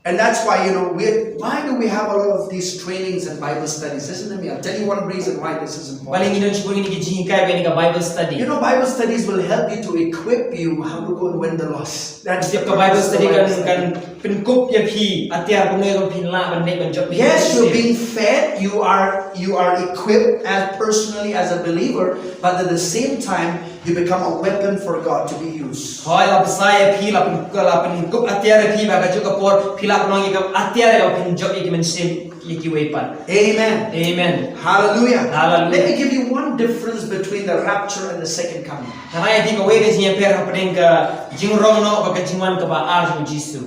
And that's why, you know, we, why do we have a lot of these trainings and Bible studies? Listen to me, I'll tell you one reason why this is important. Balei ngin don shibun kine ki jinghikai bad kine ki Bible study? You know, Bible studies will help you to equip you how to go and win the lost. That's the purpose of the Bible study. Ïa ka Bible study kan, kan pynkup ïa phi, atiar kumno ïa phi ban lah ban leit ban jop. Yes, you're being fed, you are, you are equipped as personally as a believer, but at the same time, you become a weapon for God to be used. Hooid, la bsa ïa phi, la pyn-, la pynkup atiar ïa phi, bad kajuh ka por phi lah ban long ïa ka atiar ïa ka ban jop ïa ki mynsiem ïa kiwei pat. Amen. Amen. Hallelujah. Hallelujah. Let me give you one difference between the rapture and the second coming. Nga ai ïa phi kawei ka jingïapher hapdeng ka jingrong noh bad ka jingwan kaba ar jong U Jisu.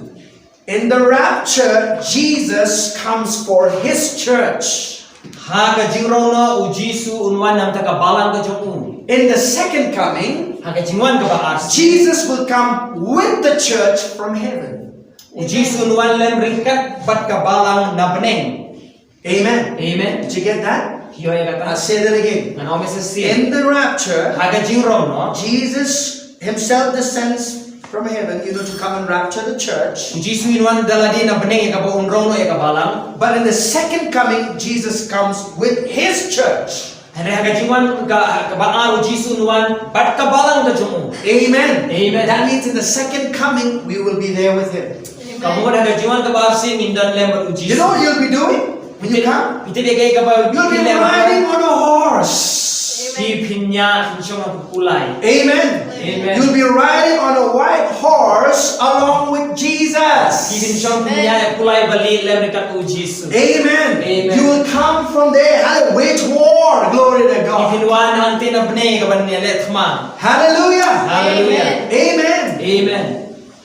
In the rapture, Jesus comes for his church. Ha ka jingrong noh U Jisu un wan na ka bynta ka balang ka jong u. In the second coming, ha ka jingwan kaba ar, Jesus will come with the church from heaven. U Jisu un wan lem ryngkat bad ka balang na bneng. Amen. Amen. Did you get that? Phi ïoh ïa kata? I'll say that again. Ngan ong sa shisien. In the rapture, ha ka jingrong noh, Jesus himself descends from heaven, you know, to come and rapture the church. U Jisu un wan da lade na bneng ïa kaba un rong noh ïa ka balang. But in the second coming, Jesus comes with his church. Hynrei ha ka jingwan ka, kaba ar U Jisu un wan bad ka balang ka jong u. Amen. Amen. That means in the second coming, we will be there with him. Ka mut ha ka jingwan kaba ar shisien ngin don lem bad U Jisu. You know what you'll be doing when you come? Phi tip ïa kaei kaba, you'll be riding on a horse. Phi, phin ñiah, phin shong ha ka kulai. Amen. Amen. You'll be riding on a white horse along with Jesus. Phin shong, phin ñiah ïa ka kulai ba lieh lem ryngkat U Jisu. Amen. Amen. You will come from there, hallelujah, wage war. Glory to God. Phin wan hangtei na bneng kaban ïaleh thma. Hallelujah. Hallelujah. Amen. Amen.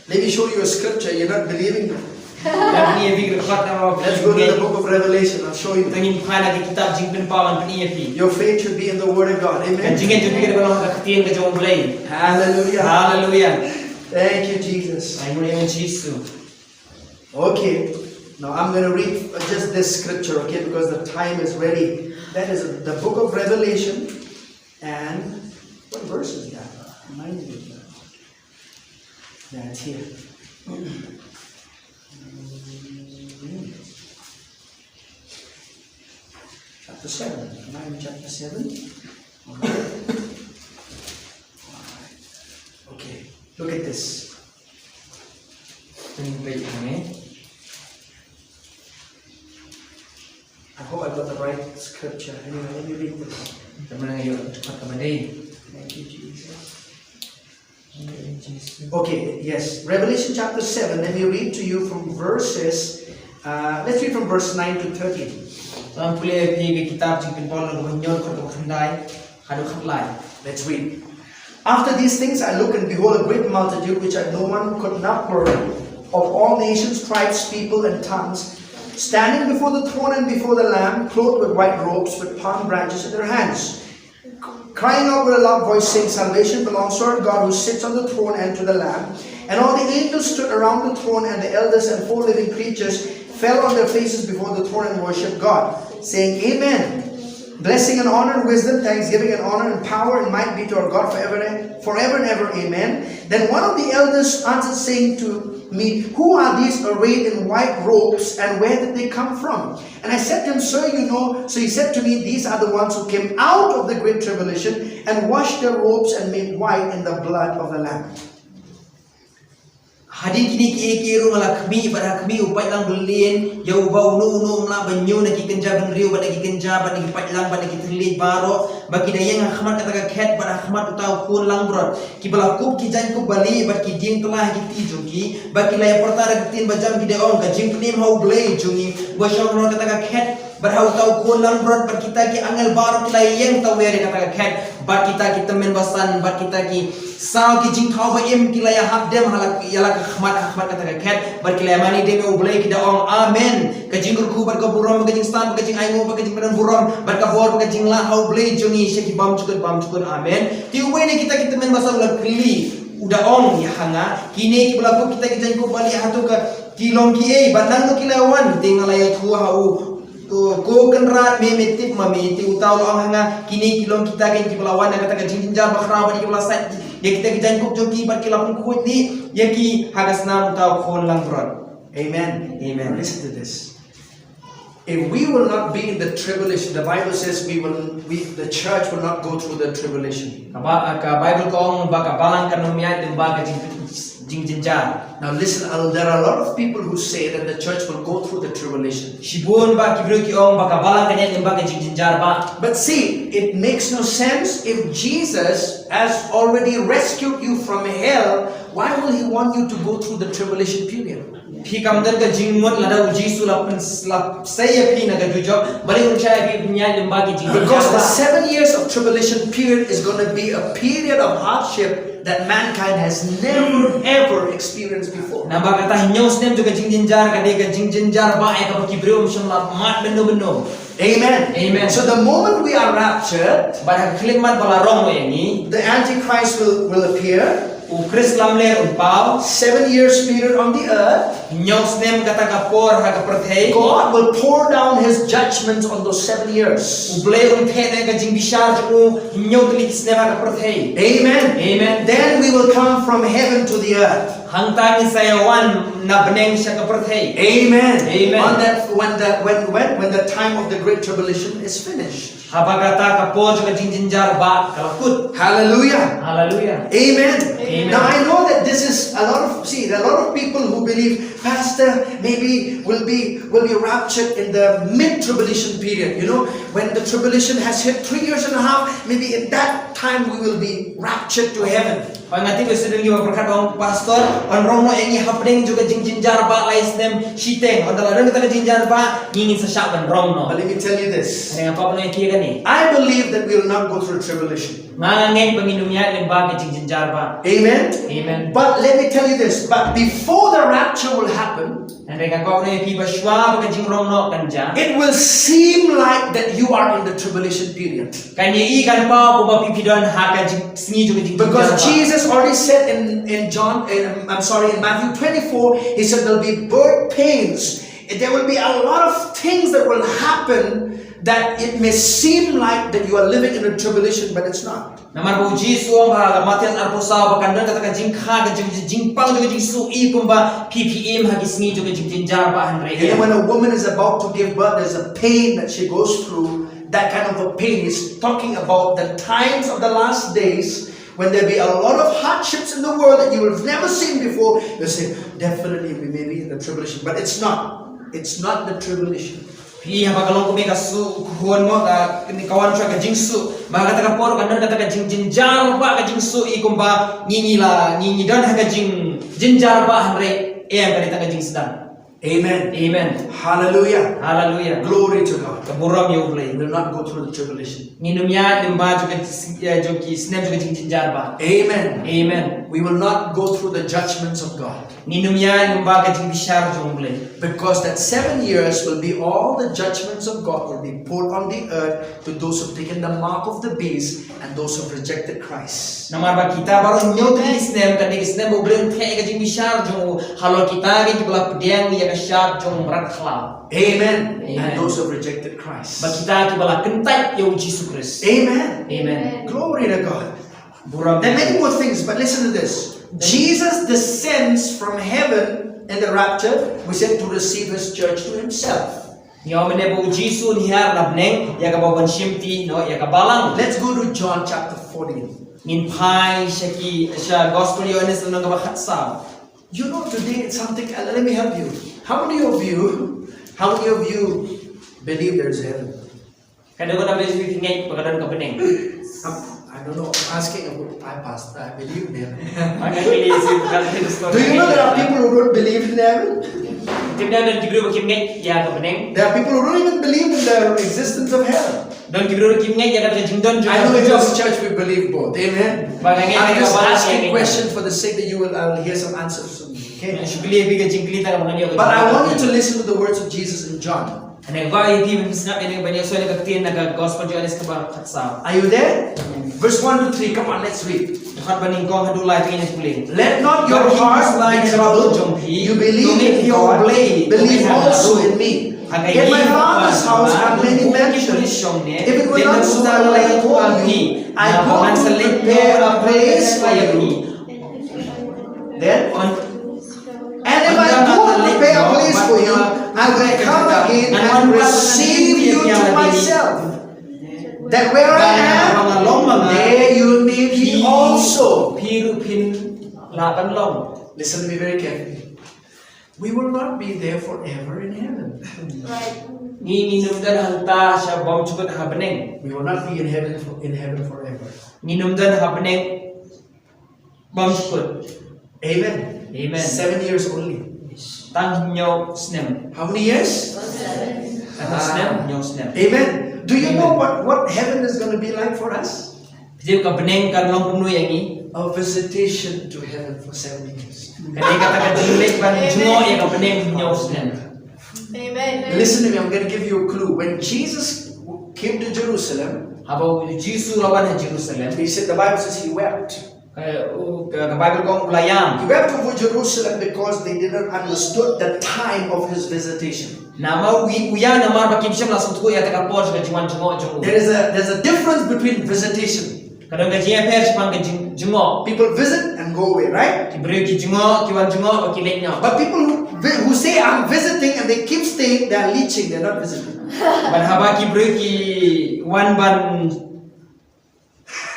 Let me show you a scripture. You're not believing me. Ngan pyni ïa phi ka dkhot na. Let's go to the book of Revelation. I'll show you. To ngin phai na ka kitab Jingpynpaw, ngan pyni ïa phi. Your faith should be in the word of God. Amen. Ka jingngeit jong phi ka dei ban long ha ka ktien ka jong U Blei. Hallelujah. Hallelujah. Thank you, Jesus. Ai nguh ïa U Jisu. Okay. Now I'm going to read just this scripture, okay, because the time is very. That is the book of Revelation. And what verse is that? Remind me of that. That's here. Chapter seven. Am I in chapter seven? All right. All right. Okay. Look at this. Pynbeit hangne. I hope I got the right scripture. Anyway, let me read this. Tang ba nga ïoh ka dkhot kaba dei. Thank you, Jesus. Thank you, Jesus. Okay, yes. Revelation chapter seven, let me read to you from verses, uh, let's read from verse nine to thirteen. To ngan pule ïa phi ka kitab Jingpynpaw lynnong kaba hynñiew, dkhot kaba khyndai haduh khatlai. Let's read. After these things I looked, and behold, a great multitude which I, no one could number, of all nations, tribes, people, and tongues, standing before the throne and before the Lamb, clothed with white robes, with palm branches in their hands, crying out with a loud voice, saying, "Salvation belongs to our God who sits on the throne and to the Lamb." And all the angels stood around the throne, and the elders and four living creatures fell on their faces before the throne and worshipped God, saying, "Amen. Blessing and honor and wisdom, thanksgiving and honor and power and might be to our God forever and, forever and ever. Amen." Then one of the elders answered, saying to me, "Who are these arrayed in white robes, and where did they come from?" And I said to him, "Sir, you know." So he said to me, "These are the ones who came out of the great tribulation and washed their robes and made white in the blood of the Lamb." Hadien kine kiei kiei ruh nga la khmih, bad ha khmih u paidlang byllieng, ïa uba uno uno um lah ban ñiew na ki kynja bynriew, bad na ki kynja, bad na ki paidlang, bad na ki thylliej baroh, ba ki da ïeng ha khmat kata ka khet, bad ha khmat uta u khun langbrot. Kiba la kup ki jaiñkup balieh bad ki dieng tylla ha ki kti jong ki, bad ki la ïa pyrta da ka ktien bajam, ki da ong, "Ka jingpynim ha U Blei jong ngi, uba shong halor kata ka khet Bad ha uta u khun langbrot bad kita ki angel baroh ki la ïeng tawiar ïa kata ka khet. Bad kita ki tymmen basan bad kita ki saw ki jingthaw ba im ki la ïahap dem ha la, ïa la ka khmat, ha khmat kata ka khet. Bad ki la ïamane dem ïa U Blei ki da ong, Amen. Ka jingkyrkhu bad ka burom bad ka jingstad bad ka jingainguh bad ka jingpynburom bad ka bor bad ka jinglah ha U Blei jong ngi sha ki bymjukut bymjukut. Amen. Te uwei na kita ki tymmen basan u la kylli, u da ong ïa ha nga, kine kiba la kup kita ki jaiñkup balieh hato ka ki long kiei bad nangno ki la wan? Te nga la ïathuh ha u, Ko, ko Kynrad, me me tip ma me. Te uta u la ong ha nga, kine ki long kita kiba la wan na kata ka jingjynjar bakhraw bad kiba la sait ïa kita ki jaiñkup jong ki bad ki la pynkhuid ïa ki ha ka snam uta u khun langbrot. Amen. Amen. Listen to this. If we will not be in the tribulation, the Bible says we will, we, the church will not go through the tribulation. Ka ba, ka Bible ka ong ba ka balang kan ym ïaid lyngba ka jing, jingjynjar. Now listen, uh, there are a lot of people who say that the church will go through the tribulation. Shibun ba ki briew ki ong ba ka balang kan ïaid lyngba ka jingjynjar ba. But see, it makes no sense if Jesus has already rescued you from hell. Why will he want you to go through the tribulation period? Phi kam don ka jingmut lada u Jisu la pyn, la sei ïa phi na ka jujok, balei un shah ïa phi pynïaid lyngba ki jing. Because the seven years of tribulation period is going to be a period of hardship that mankind has never ever experienced before. Namar kata hynñiew snem jong ka jingjynjar ka dei ka jingjynjar ba ïa kaba ki briew ym shym la mad mynno mynno. Amen. Amen. So the moment we are raptured, bad ha ka khyllipmat ba la rong noh ïa ngi, the Antichrist will, will appear. U Khrist lamler un paw. Seven years period on the earth. Hynñiew snem kata ka por ha ka pyrthei. God will pour down his judgments on those seven years. U Blei un theh noh ïa ka jingbishar jong u hynñiew tylli ki snem ha ka pyrthei. Amen. Amen. Then we will come from heaven to the earth. Hangta ngin sa ïa wan na bneng sha ka pyrthei. Amen. Amen. On that, when the, when, when, when the time of the great tribulation is finished. Haba kata ka por jong ka jingjynjar ba ka la kut. Hallelujah. Hallelujah. Amen. Amen. Now I know that this is a lot of, see, a lot of people who believe, Pastor, maybe we'll be, we'll be raptured in the mid-tribulation period. You know, when the tribulation has hit three years and a half, maybe in that time we will be raptured to heaven. Hooid, nga tip ba shisien ki ba pyrkhat ong, Pastor, yn rong noh ïa ngi hapdeng jong ka jingjynjar ba lai snem shiteng. Haba la don kata ka jingjynjar ba, ngi ngin sa shah ban rong noh. But let me tell you this. Hynrei nga kwah ban ong ïa phi kane. I believe that we will not go through tribulation. Nga ngeit ba ngin ym ïaid lyngba ka jingjynjar ba. Amen. Amen. But let me tell you this. But before the rapture will happen, hynrei nga kwah ban ong ïa phi ba shwa ba ka jingrong noh kan jia, it will seem like that you are in the tribulation period. Kan ïa i, kan paw kumba phi, phi don ha ka jing, sngi jong ka jing. Because Jesus already said in, in John, in, I'm sorry, in Matthew twenty-four, he said there'll be birth pains. There will be a lot of things that will happen that it may seem like that you are living in a tribulation, but it's not. Namar ba u Jisu u ong ha Mathaios arphew saw ba kan don kata ka jingkha, ka jing, jingpang jong ka jingsuki kumba phi, phi im ha ki sngi jong ka jingjynjar ba, hynrei. And when a woman is about to give birth, there's a pain that she goes through. That kind of a pain is talking about the times of the last days when there be a lot of hardships in the world that you have never seen before. You say, definitely we may be in the tribulation, but it's not. It's not the tribulation. Phi, haba ka long kumne ka suh khun mo, ka, ka wan shuwa ka jingsuh. Ba kata ka por kan don kata ka jingjynjar ba, ka jingsuki kumba ngi, ngi la, ngi, ngi don ha ka jingjynjar ba, hynrei em, ka dei tang ka jingsdang. Amen. Amen. Hallelujah. Hallelujah. Glory to God. Ka burom ïa U Blei. We will not go through the tribulation. Ngin ym ïaid lyngba jong ka, eh, jong ki snem jong ka jingjynjar ba. Amen. Amen. We will not go through the judgments of God. Ngin ym ïaid lyngba ka jingbishar jong U Blei. Because that seven years will be all the judgments of God will be poured on the earth to those who've taken the mark of the beast and those who've rejected Christ. Namar ba kita baroh hynñiew tylli ki snem, ka dei ki snem ba U Blei un theh ïa ka jingbishar jong u halor kita kiba la pdiang ïa ka shad jong u mrad khlaw. Amen. Amen. And those who've rejected Christ. Bad kita kiba la kyntait ïa u Jisu Khrist. Amen. Amen. Glory to God. Burom. There are many more things, but listen to this. Jesus descends from heaven in the rapture, we said, to receive his church to himself. Ngi ong mynne ba u Jisu un hiar na bneng ïa kaba un shim ti noh ïa ka balang. Let's go to John chapter fourteen. Ngin phai sha ki, sha Gospel Ïoannis lynnong kaba khatsaw. You know, today it's something, uh, let me help you. How many of you, how many of you believe there is a heaven? Ka dei kaba phi ngeit ba ka don ka bneng. Um, I don't know, I'm asking about, I, Pastor, I believe in heaven. Nga kylli ïa phi ba ka don ka bneng. Do you know there are people who don't believe in heaven? Tip ne don ki briew ba kim ngeit ïa ka bneng. There are people who don't even believe in the existence of hell. Don ki briew kim ngeit ïa ka jingdon jong. I know in this church we believe both. Amen. Ba nga ngeit. I'm just asking question for the sake that you will, I will hear some answers from you. Okay? Shu kylli ïa phi ka jingkylli ta ka ba ngan ïoh. But I want you to listen to the words of Jesus in John. Hynrei ba ïa phi ban sngap ïa ka ban ïohsngew ïa ka ktien na ka gospel Johannes ka ba khatsaw. Are you there? Verse one to three. Come on, let's read. Dkhot ba nyngkong haduh lai, to ngin pule. Let not your heart be troubled. You believe in God, believe also in me. In my Father's house are many mansions. If it were not so, I would have told you. I go to prepare a place for you. Then, and if I go and prepare a place for you, I will come again and receive you to myself, that where I am, there you may be also. Phi ruh phin lah ban long. Listen to me very carefully. We will not be there forever in heaven. Ngi ngin ym don hangta sha bymjukut ha bneng. We will not be in heaven for, in heaven forever. Ngin ym don ha bneng bymjukut. Amen. Amen. Seven years only. Tang hynñiew snem. How many years? Tang snem, hynñiew snem. Amen. Do you know what, what heaven is going to be like for us? Phi tip ka bneng kan long kumno ïa ngi? A visitation to heaven for seven years. Ka dei kata ka jingleit ban jngoh ïa ka bneng hynñiew snem. Amen. Listen to me, I'm going to give you a clue. When Jesus came to Jerusalem, Haba u Jisu u la wan ha Jerusalem. He said, the Bible says he wept. Ka, u, ka, ka Bible ka ong u la ïam. He wept over Jerusalem because they did not understood the time of his visitation. Namar u, u ïam namar ba kim shym la sngewthuh ïa kata ka por ka jingwan jngoh jong u. There is a, there's a difference between visitation. Ka don ka jingïapher shaphang ka jing, jngoh. People visit and go away, right? Ki briew ki jngoh, ki wan jngoh, ki leit noh. But people who, vi- who say, I'm visiting, and they keep staying, they are leeching, they're not visiting. Bad haba ki briew ki wan ban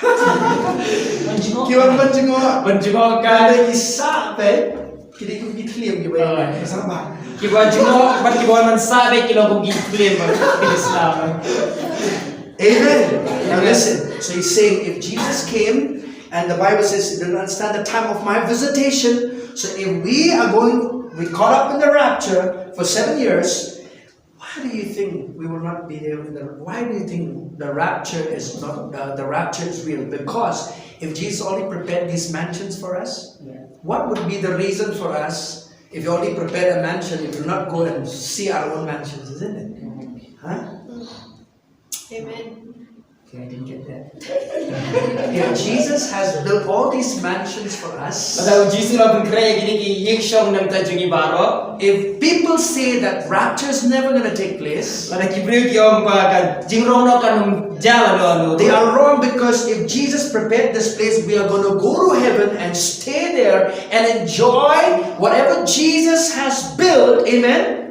Ban jngoh. Ki wan ban jngoh. Ban jngoh ka. Ka dei ki sah beit. Ki dei kum ki thliem ki ba ïa. Ki sah ba. Ki wan jngoh, bad ki wan ban sah beit ki long kum ki thliem ba. Ki sah ba. Amen. Now listen. So he's saying, if Jesus came and the Bible says he didn't understand the time of my visitation, so if we are going, we caught up in the rapture for seven years, why do you think we will not be there in the, why do you think the rapture is not, uh, the rapture is real? Because if Jesus already prepared these mansions for us, Yeah. what would be the reason for us if you already prepared a mansion, if you not go and see our own mansions, isn't it? Huh? Amen. Okay, I didn't get that. If Jesus has built all these mansions for us, Lada u Jisu la pynkhreh ïa kine ki ïing shong na ka bynta jong ngi baroh. If people say that rapture is never going to take place, Lada ki briew ki ong ba ka jingrong noh kan ym jia lano lano. They are wrong, because if Jesus prepared this place, we are going to go to heaven and stay there and enjoy whatever Jesus has built, amen,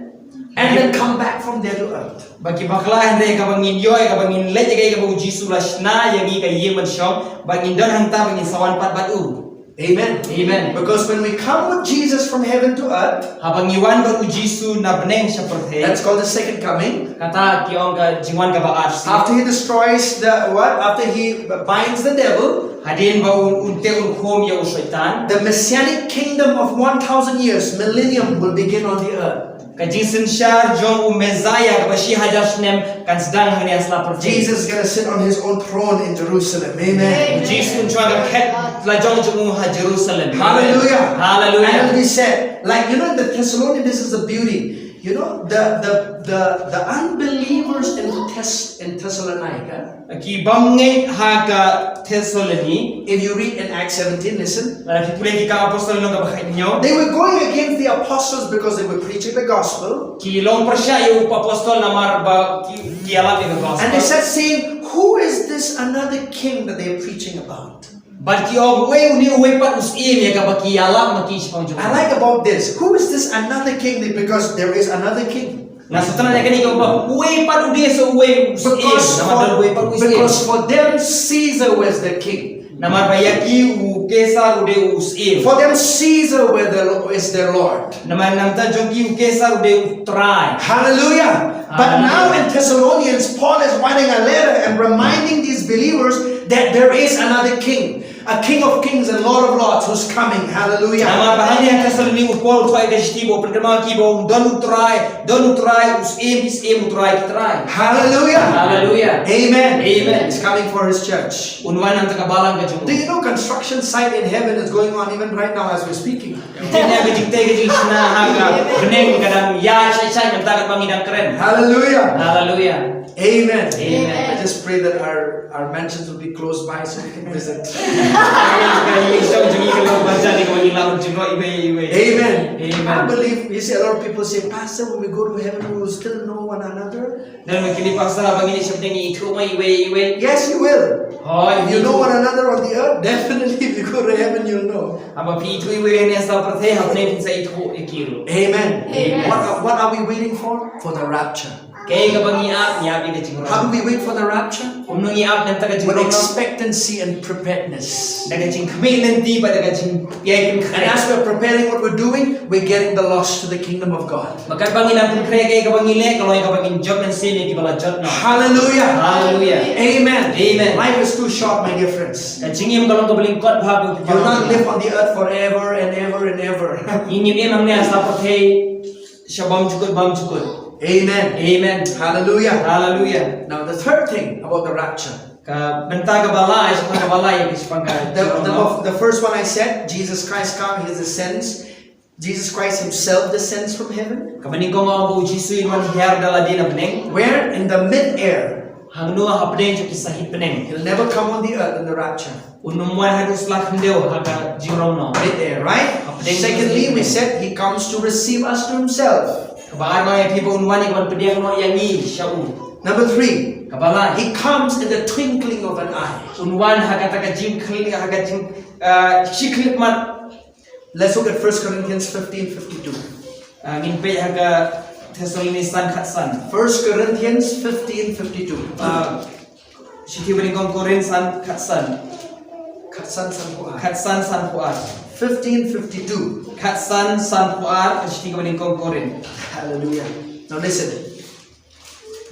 and then come back from there to earth. Ba ki bakla, hynrei kaba ngin ïoh, kaba ngin leit ïa kaei kaba u Jisu u la shna ïa ngi, ka ïing ban shong, ba ngin don hangta, ba ngin sa wan pat bad u. Amen. Amen. Because when we come with Jesus from heaven to earth, Haba ngi wan bad u Jisu na bneng sha pyrthei. That's called the second coming. Kata ki ong ka jingwan kaba arsien. After he destroys the what? After he binds the devil, Hadien ba un, un teh un khum ïa u Soitan, the messianic kingdom of one thousand years, millennium, will begin on the earth. Ka jingsynshar jong u Messiah kaba shi hajar snem kan sdang hangne ha sla pyrthei. Jesus is going to sit on his own throne in Jerusalem. Amen. U Jisu un shong ha ka khet la jong jong u ha Jerusalem. Hallelujah. Hallelujah. And we said, like, you know, in the Thessalonians, this is the beauty. You know, the the the, the unbelievers in Thess in Thessalonica, Ki bym ngeit ha ka Thessaloni. If you read in Acts seventeen, listen. Lada phi pule Ki Kam Apostol lynnong kaba khathynñiew. They were going against the apostles because they were preaching the gospel. Ki long pyrshah ïa u apostol namar ba ki, ki ïalap ïa ka gospel. And they said, saying, who is this another king that they are preaching about? Bad ki ong, uei une uwei pat u syiem ïa kaba ki ïalap ma ki shaphang jong u. I like about this. Who is this another king? Because there is another king. Nga sngewtynnat ïa kane ka ba uwei pat u dei sa uwei u syiem. Namar ba uwei pat u syiem. Because for them Caesar was the king. Namar ba ïa ki u Kaisar u dei u syiem. For them Caesar were the, is their Lord. Namar na ka bynta jong ki u Kaisar u dei u Trai. Hallelujah. But now in Thessalonians, Paul is writing a letter and reminding these believers that there is another king. A King of Kings and Lord of Lords who's coming. Hallelujah. Namar ba hangne ha Thessaloni u Paul u thoh ïa ka shithi ba u pynkynmaw ïa ki ba un don u Trai, don u Trai, u Syiem ki syiem, u Trai ki trai. Hallelujah. Hallelujah. Amen. Amen. He's coming for his church. Un wan na ka bynta ka balang ka jong u. Do you know construction site in heaven is going on even right now as we're speaking? Tip ne ka jingtei ka jingshna ha ka bneng ka dang ïaid shai shai mynta katba ngi dang kren. Hallelujah. Hallelujah. Amen. Amen. I just pray that our, our mansions will be close by so we can visit. Ka ïing ka jong ngi ka long ban jan ïa ka ba ngi lah ban jngoh iwei iwei. Amen. Amen. I believe, you see, a lot of people say, "Pastor, when we go to heaven, we will still know one another." Don ki ong, "Pastor, haba ngi leit sha bneng ngi ithuh ma iwei iwei?" Yes, you will. Hooid. If you know one another on the earth, definitely if you go to heaven, you'll know. Haba phi ithuh iwei iwei hangne ha pyrthei, ha bneng phin sa ithuh ïa ki ruh. Amen. Amen. What, what are we waiting for? For the rapture. Kaei kaba ngi ap, ngi ap ïa ka jingrong. How do we wait for the rapture? Kumno ngi ap na ka bynta ka jingrong? With expectancy and preparedness. Da ka jingkhmih lynti bad da ka jingïai pynkhreh. And as we're preparing what we're doing, we're getting the lost to the kingdom of God. Bad katba ngi nang pynkhreh kaei kaba ngi leh, ka long ïa kaba ngin jop mynsiem ïa kiba la jot noh. Hallelujah. Hallelujah. Amen. Amen. Life is too short, my dear friends. Ka jingim ka long kaba lyngkot bha. You will not live on the earth forever and ever and ever. Ngin ym im hangne ha pyrthei sha bymjukut bymjukut. Amen. Amen. Hallelujah. Hallelujah. Now the third thing about the rapture. Ka bynta kaba lai, shaphang kaba lai, shaphang ka. The, the, the first one I said, Jesus Christ comes, he descends. Jesus Christ himself descends from heaven. Kaba nyngkong nga ong ba u Jisu un wan hiar da lade na bneng. Where? In the mid-air. Hangno? Ha pdeng jong ki sahit bneng. He'll never come on the earth in the rapture. Un ym wan haduh sla khyndew ha ka jingrong noh. Mid-air, right? Ha pdeng. Secondly, we said he comes to receive us to himself. Kaba ar nga ong ïa phi ba un wan ïa ka ban pdiang noh ïa ngi sha u. Number three, kaba lai, he comes in the twinkling of an eye. Un wan ha kata ka jingkhlip, ha ka jing, ah, shi khyllipmat. Let's look at First Corinthians fifteen fifty-two. Ah, ngin peit ha ka Thessaloni san khatsan. First Corinthians fifteen fifty-two. Ah, shithi banyngkong Korinth san khatsan. Khatsan sanphew ar. Khatsan sanphew ar. Fifteen fifty-two. Khatsan sanphew ar, shithi banyngkong Korinth. Hallelujah. Now listen.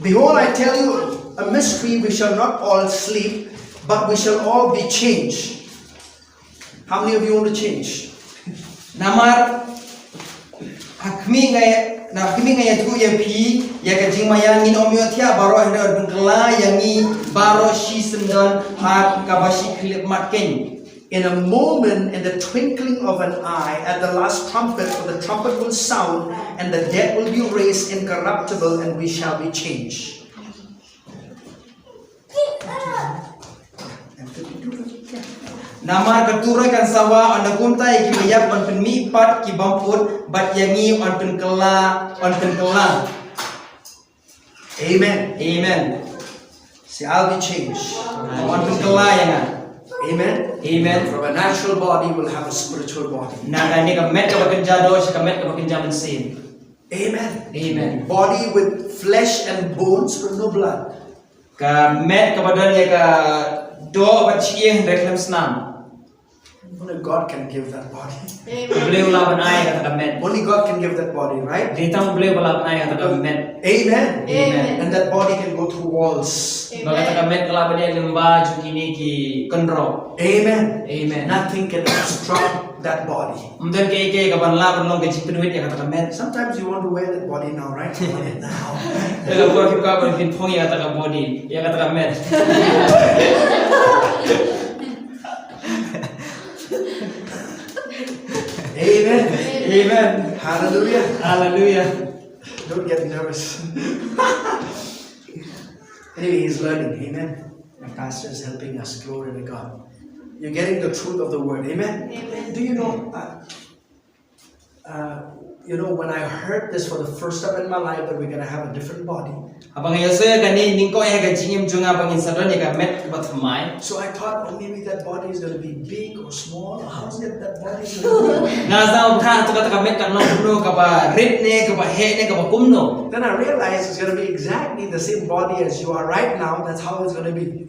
Behold, I tell you a mystery, we shall not all sleep, but we shall all be changed. How many of you want to change? Namar ha khmih nga ïa, na khmih nga ïathuh ïa phi ïa ka jingmaïan, ngin ym ïohthiah baroh, hynrei yn pynkylla ïa ngi baroh shisyndon ha kaba shi khyllipmat keiñ. In a moment, in the twinkling of an eye, at the last trumpet, for the trumpet will sound, and the dead will be raised incorruptible, and we shall be changed. Namar ka turoi kan sawa, ynda kumta ïa kiba ïap yn pynmihpat ki bymut, bad ïa ngi yn pynkylla, yn pynkylla. Amen. Amen. Say, "I'll be changed." Yn pynkylla ïa nga. Amen. Amen. From a natural body, we'll have a spiritual body. Na kane ka met kaba kynja doh sha ka met kaba kynja mynsiem. Amen. Amen. Body with flesh and bones, but no blood. Ka met kaba don ïa ka doh bad shyieng hynrei khlem snam. Only God can give that body. Amen. U Blei u lah ban ai kata ka met. Only God can give that body, right? Dei tang U Blei uba lah ban ai kata ka met. Amen. Amen. And that body can go through walls. Amen. Bad kata ka met ka lah ban ïaid lyngba jong kine ki kynroh. Amen. Amen. Nothing can obstruct that body. Ym don kaei kaei kaban lah ban long ka jingpynwit ïa kata ka met. Sometimes you want to wear that body now, right? You want it now. Te la por ki kwah ban pynphong ïa kata ka body, ïa kata ka met. Amen. Amen. Hallelujah. Hallelujah. Don't get nervous. Anyway, he's learning. Amen. And pastor is helping us. Glory to God. You're getting the truth of the word. Amen. Amen. Do you know, uh, uh, you know, when I heard this for the first time in my life, that we're gonna have a different body. Haba nga ïohsngew ïa kane, nyngkong ha ka jingim jong nga ba ngin sa don ïa ka met kaba thymmai. So I thought, "Oh, maybe that body is gonna be big or small. How's it that body is gonna be?" Nga sngewthuh hato kata ka met kan long kumno, kaba rit ne, kaba heh ne, kaba kumno. Then I realized it's gonna be exactly the same body as you are right now. That's how it's gonna be.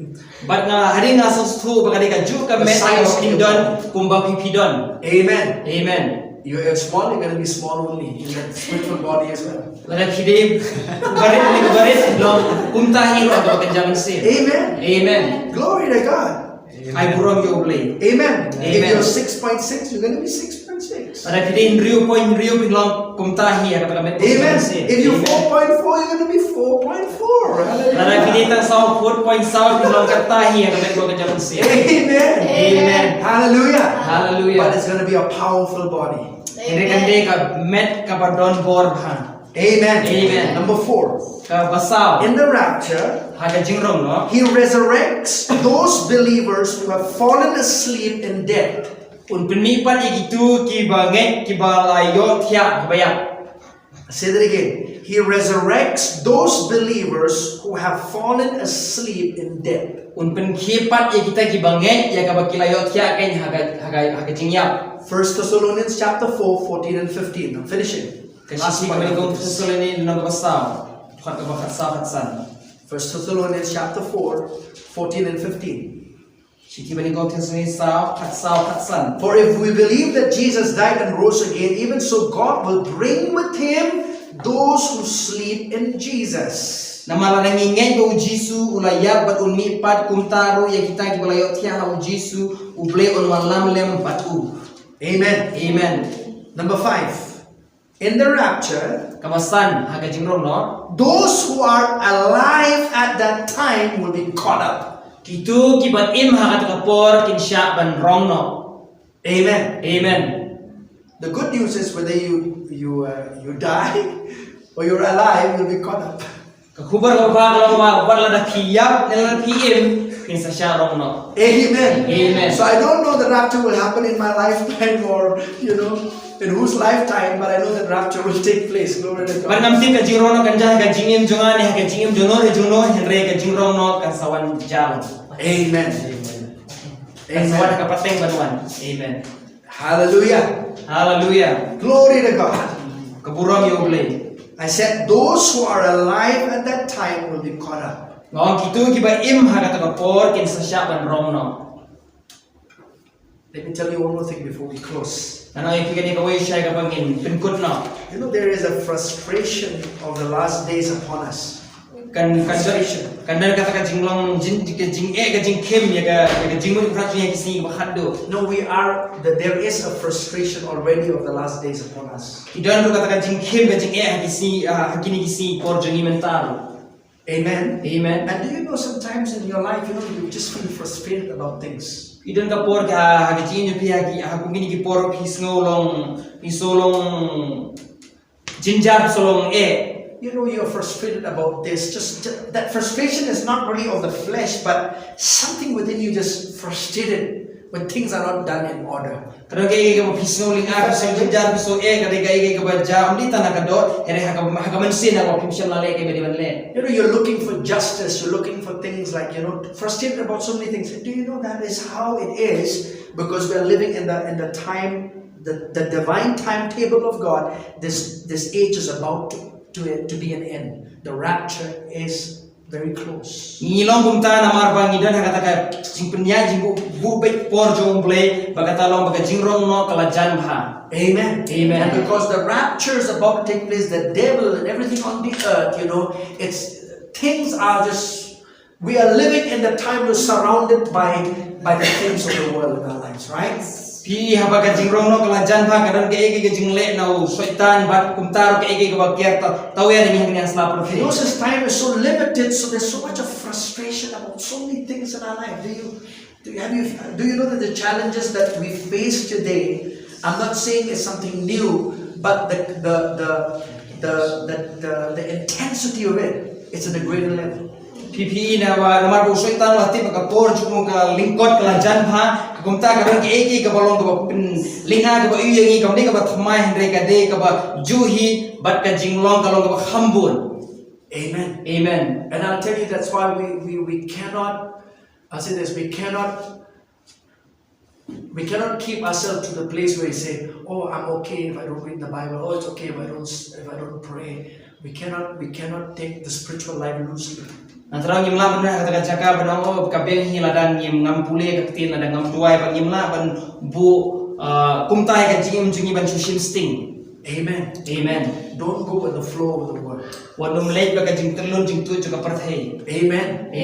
Bad nga, hadien nga sngewthuh ba ka dei kajuh ka met kaba phin don kumba phi phi don. Amen. Amen. You are small, you're gonna be small only in that spiritual body as well. Lada phi dei barit ne barit, long kumta hi ruh ha kaba kynja mynsiem. Amen. Amen. Glory to God. Ai burom ïa U Blei. Amen. If you're six point six, you're going to be six point six. Lada phi dei hynriew point hynriew, phin long kumta hi ha kata ka met. Amen. If you're four point four, you're going to be four point four. Hallelujah. Lada phi dei tang saw point saw, phin long kata hi ha ka met ka jong sien. Amen. Amen. Hallelujah. Hallelujah. But it's going to be a powerful body. Hynrei kan dei ka met kaba don bor bha. Amen. Amen. Number four. Kaba saw. In the rapture, ha ka jingrong noh, he resurrects those believers who have fallen asleep in death. Un pynmih pat ïa kito kiba ngeit, kiba la ïohthiah, kiba ïap. Say that again. He resurrects those believers who have fallen asleep in death. Un pynkhie pat ïa kita kiba ngeit, ïa kaba ki la ïohthiah kein ha ka, ha ka, ha ka jingïap. First Thessalonians chapter four, fourteen and fifteen. I'm finishing. Ka shithi kaba nyngkong Thessaloni lynnong kaba saw, dkhot kaba khatsaw khatsan. First Thessalonians chapter four, fourteen and fifteen. Shithi kaba nyngkong Thessaloni saw, khatsaw khatsan. For if we believe that Jesus died and rose again, even so God will bring with him those who sleep in Jesus. Namar lada ngi ngeit ba U Jisu u la ïap bad un mih pat, kumta ruh ïa kita kiba la ïohthiah ha U Jisu, U Blei un wallam lem bad u. Amen. Amen. Number five. In the rapture, kaba san ha ka jingrong noh, those who are alive at that time will be caught up. Kito kiba im ha kata ka por kin shah ban rong noh. Amen. Amen. The good news is whether you you uh, you die or you're alive, you'll be caught up. Ka khubor kaba bha ka long ba wat lada phi ïap ne lada phi im, phin sa shah rong noh. Amen. Amen. So I don't know the rapture will happen in my lifetime or, you know, in whose lifetime, but I know that rapture will take place. Glory to God. Bad ngam tip ka jingrong noh kan jia ha ka jingim jong nga ne ha ka jingim jong no re jong no, hynrei ka jingrong noh kan sa wan jia. Amen. Amen. Kan sa wan ha ka pateng ban wan. Amen. Hallelujah. Hallelujah. Glory to God. Ka burom ïa U Blei. I said, those who are alive at that time will be caught up. Nga ong kito kiba im ha kata ka por kin sa shah ban rong noh. Let me tell you one more thing before we close. Ngan ong ïa phi kane kawei shai kaba ngin pynkut noh. You know, there is a frustration of the last days upon us. Kan, kan, kan don kata ka jinglong jin, ka jingeh, ka jingkhim ïa ka, ïa ka jingmut khrat ïa ki sngi ba khatduh. No, we are, the, there is a frustration already of the last days upon us. Ki don ruh kata ka jingkhim, ka jingeh ha ki sngi, ha kine ki sngi por jong ngi mynta ruh. Amen. Amen. And do you know, sometimes in your life, you know, you just feel frustrated about things. Ki don ka por ha, ha ka jingim jong phi ha ki, ha kum kine ki por phi sngew long, phi sngew long jynjar, phi sngew long eh. You know, you're frustrated about this. Just, ju-, that frustration is not really of the flesh, but something within you just frustrated when things are not done in order. Ka don kaei kaei kaba phi sngew lyngngoh, phi sngew jynjar, phi sngew eh, ka dei kaei kaei kaba jia ym dei tang na ka doh, hynrei ha ka, ha ka mynsiem na kaba phim shym la leh kaei ba dei ban leh. You know, you're looking for justice, you're looking for things like, you know, frustrated about so many things. Do you know that is how it is? Because we are living in the, in the time, the, the divine timetable of God. This, this age is about to, to, to be an end. The rapture is very close. Ngi long kumta namar ba ngi don ha kata ka jingpynïaid jingbuh, buh beit por jong U Blei, ba kata long ba ka jingrong noh ka la jan bha. Amen. Amen. And because the rapture is about to take place, the devil and everything on the earth, you know, it's, things are just, we are living in the time we're surrounded by, by the things of the world in our lives, right? Phi, haba ka jingrong noh ka la jan bha, ka don kaei kaei ka jingleh na u Soitan bad kumta ruh kaei kaei kaba ker ta, tawiar ïa ngi ha kane ka sla pyrthei. Because this time is so limited, so there's so much of frustration about so many things in our life. Do you, do you, have you, do you know that the challenges that we face today, I'm not saying it's something new, but the, the, the, the, the, the, the intensity of it, it's at a greater level. Phi, phi, namar ba u Soitan u la tip ba ka por jong u ka lyngkot ka la jan bha, ka kumta ka don kaei kaei kaba long kaba pynlyngngoh, kaba ïoh ïa ngi, kam dei kaba thymmai hynrei ka dei kaba juh hi, bad ka jinglong ka long kaba kham bun. Amen. Amen. And I'll tell you, that's why we, we, we cannot, I'll say this, we cannot We cannot keep ourselves to the place where we say, "Oh, I'm okay if I don't read the Bible. Oh, it's okay if I don't s-, if I don't pray." We cannot, we cannot take the spiritual life loosely. Nangta ngim lah ban wan ha kata ka jaka ban ong, oh, ka biang hi lada ngim, ngam pule ka ktien, lada ngam duwai, ba ngim lah ban buh, ah, kumta ïa ka jingim jong ngi ban shu shim sting. Amen. Amen. Don't go with the flow of the world. Wat nym leit bad ka jingtynlun jingtuid jong ka pyrthei. Amen.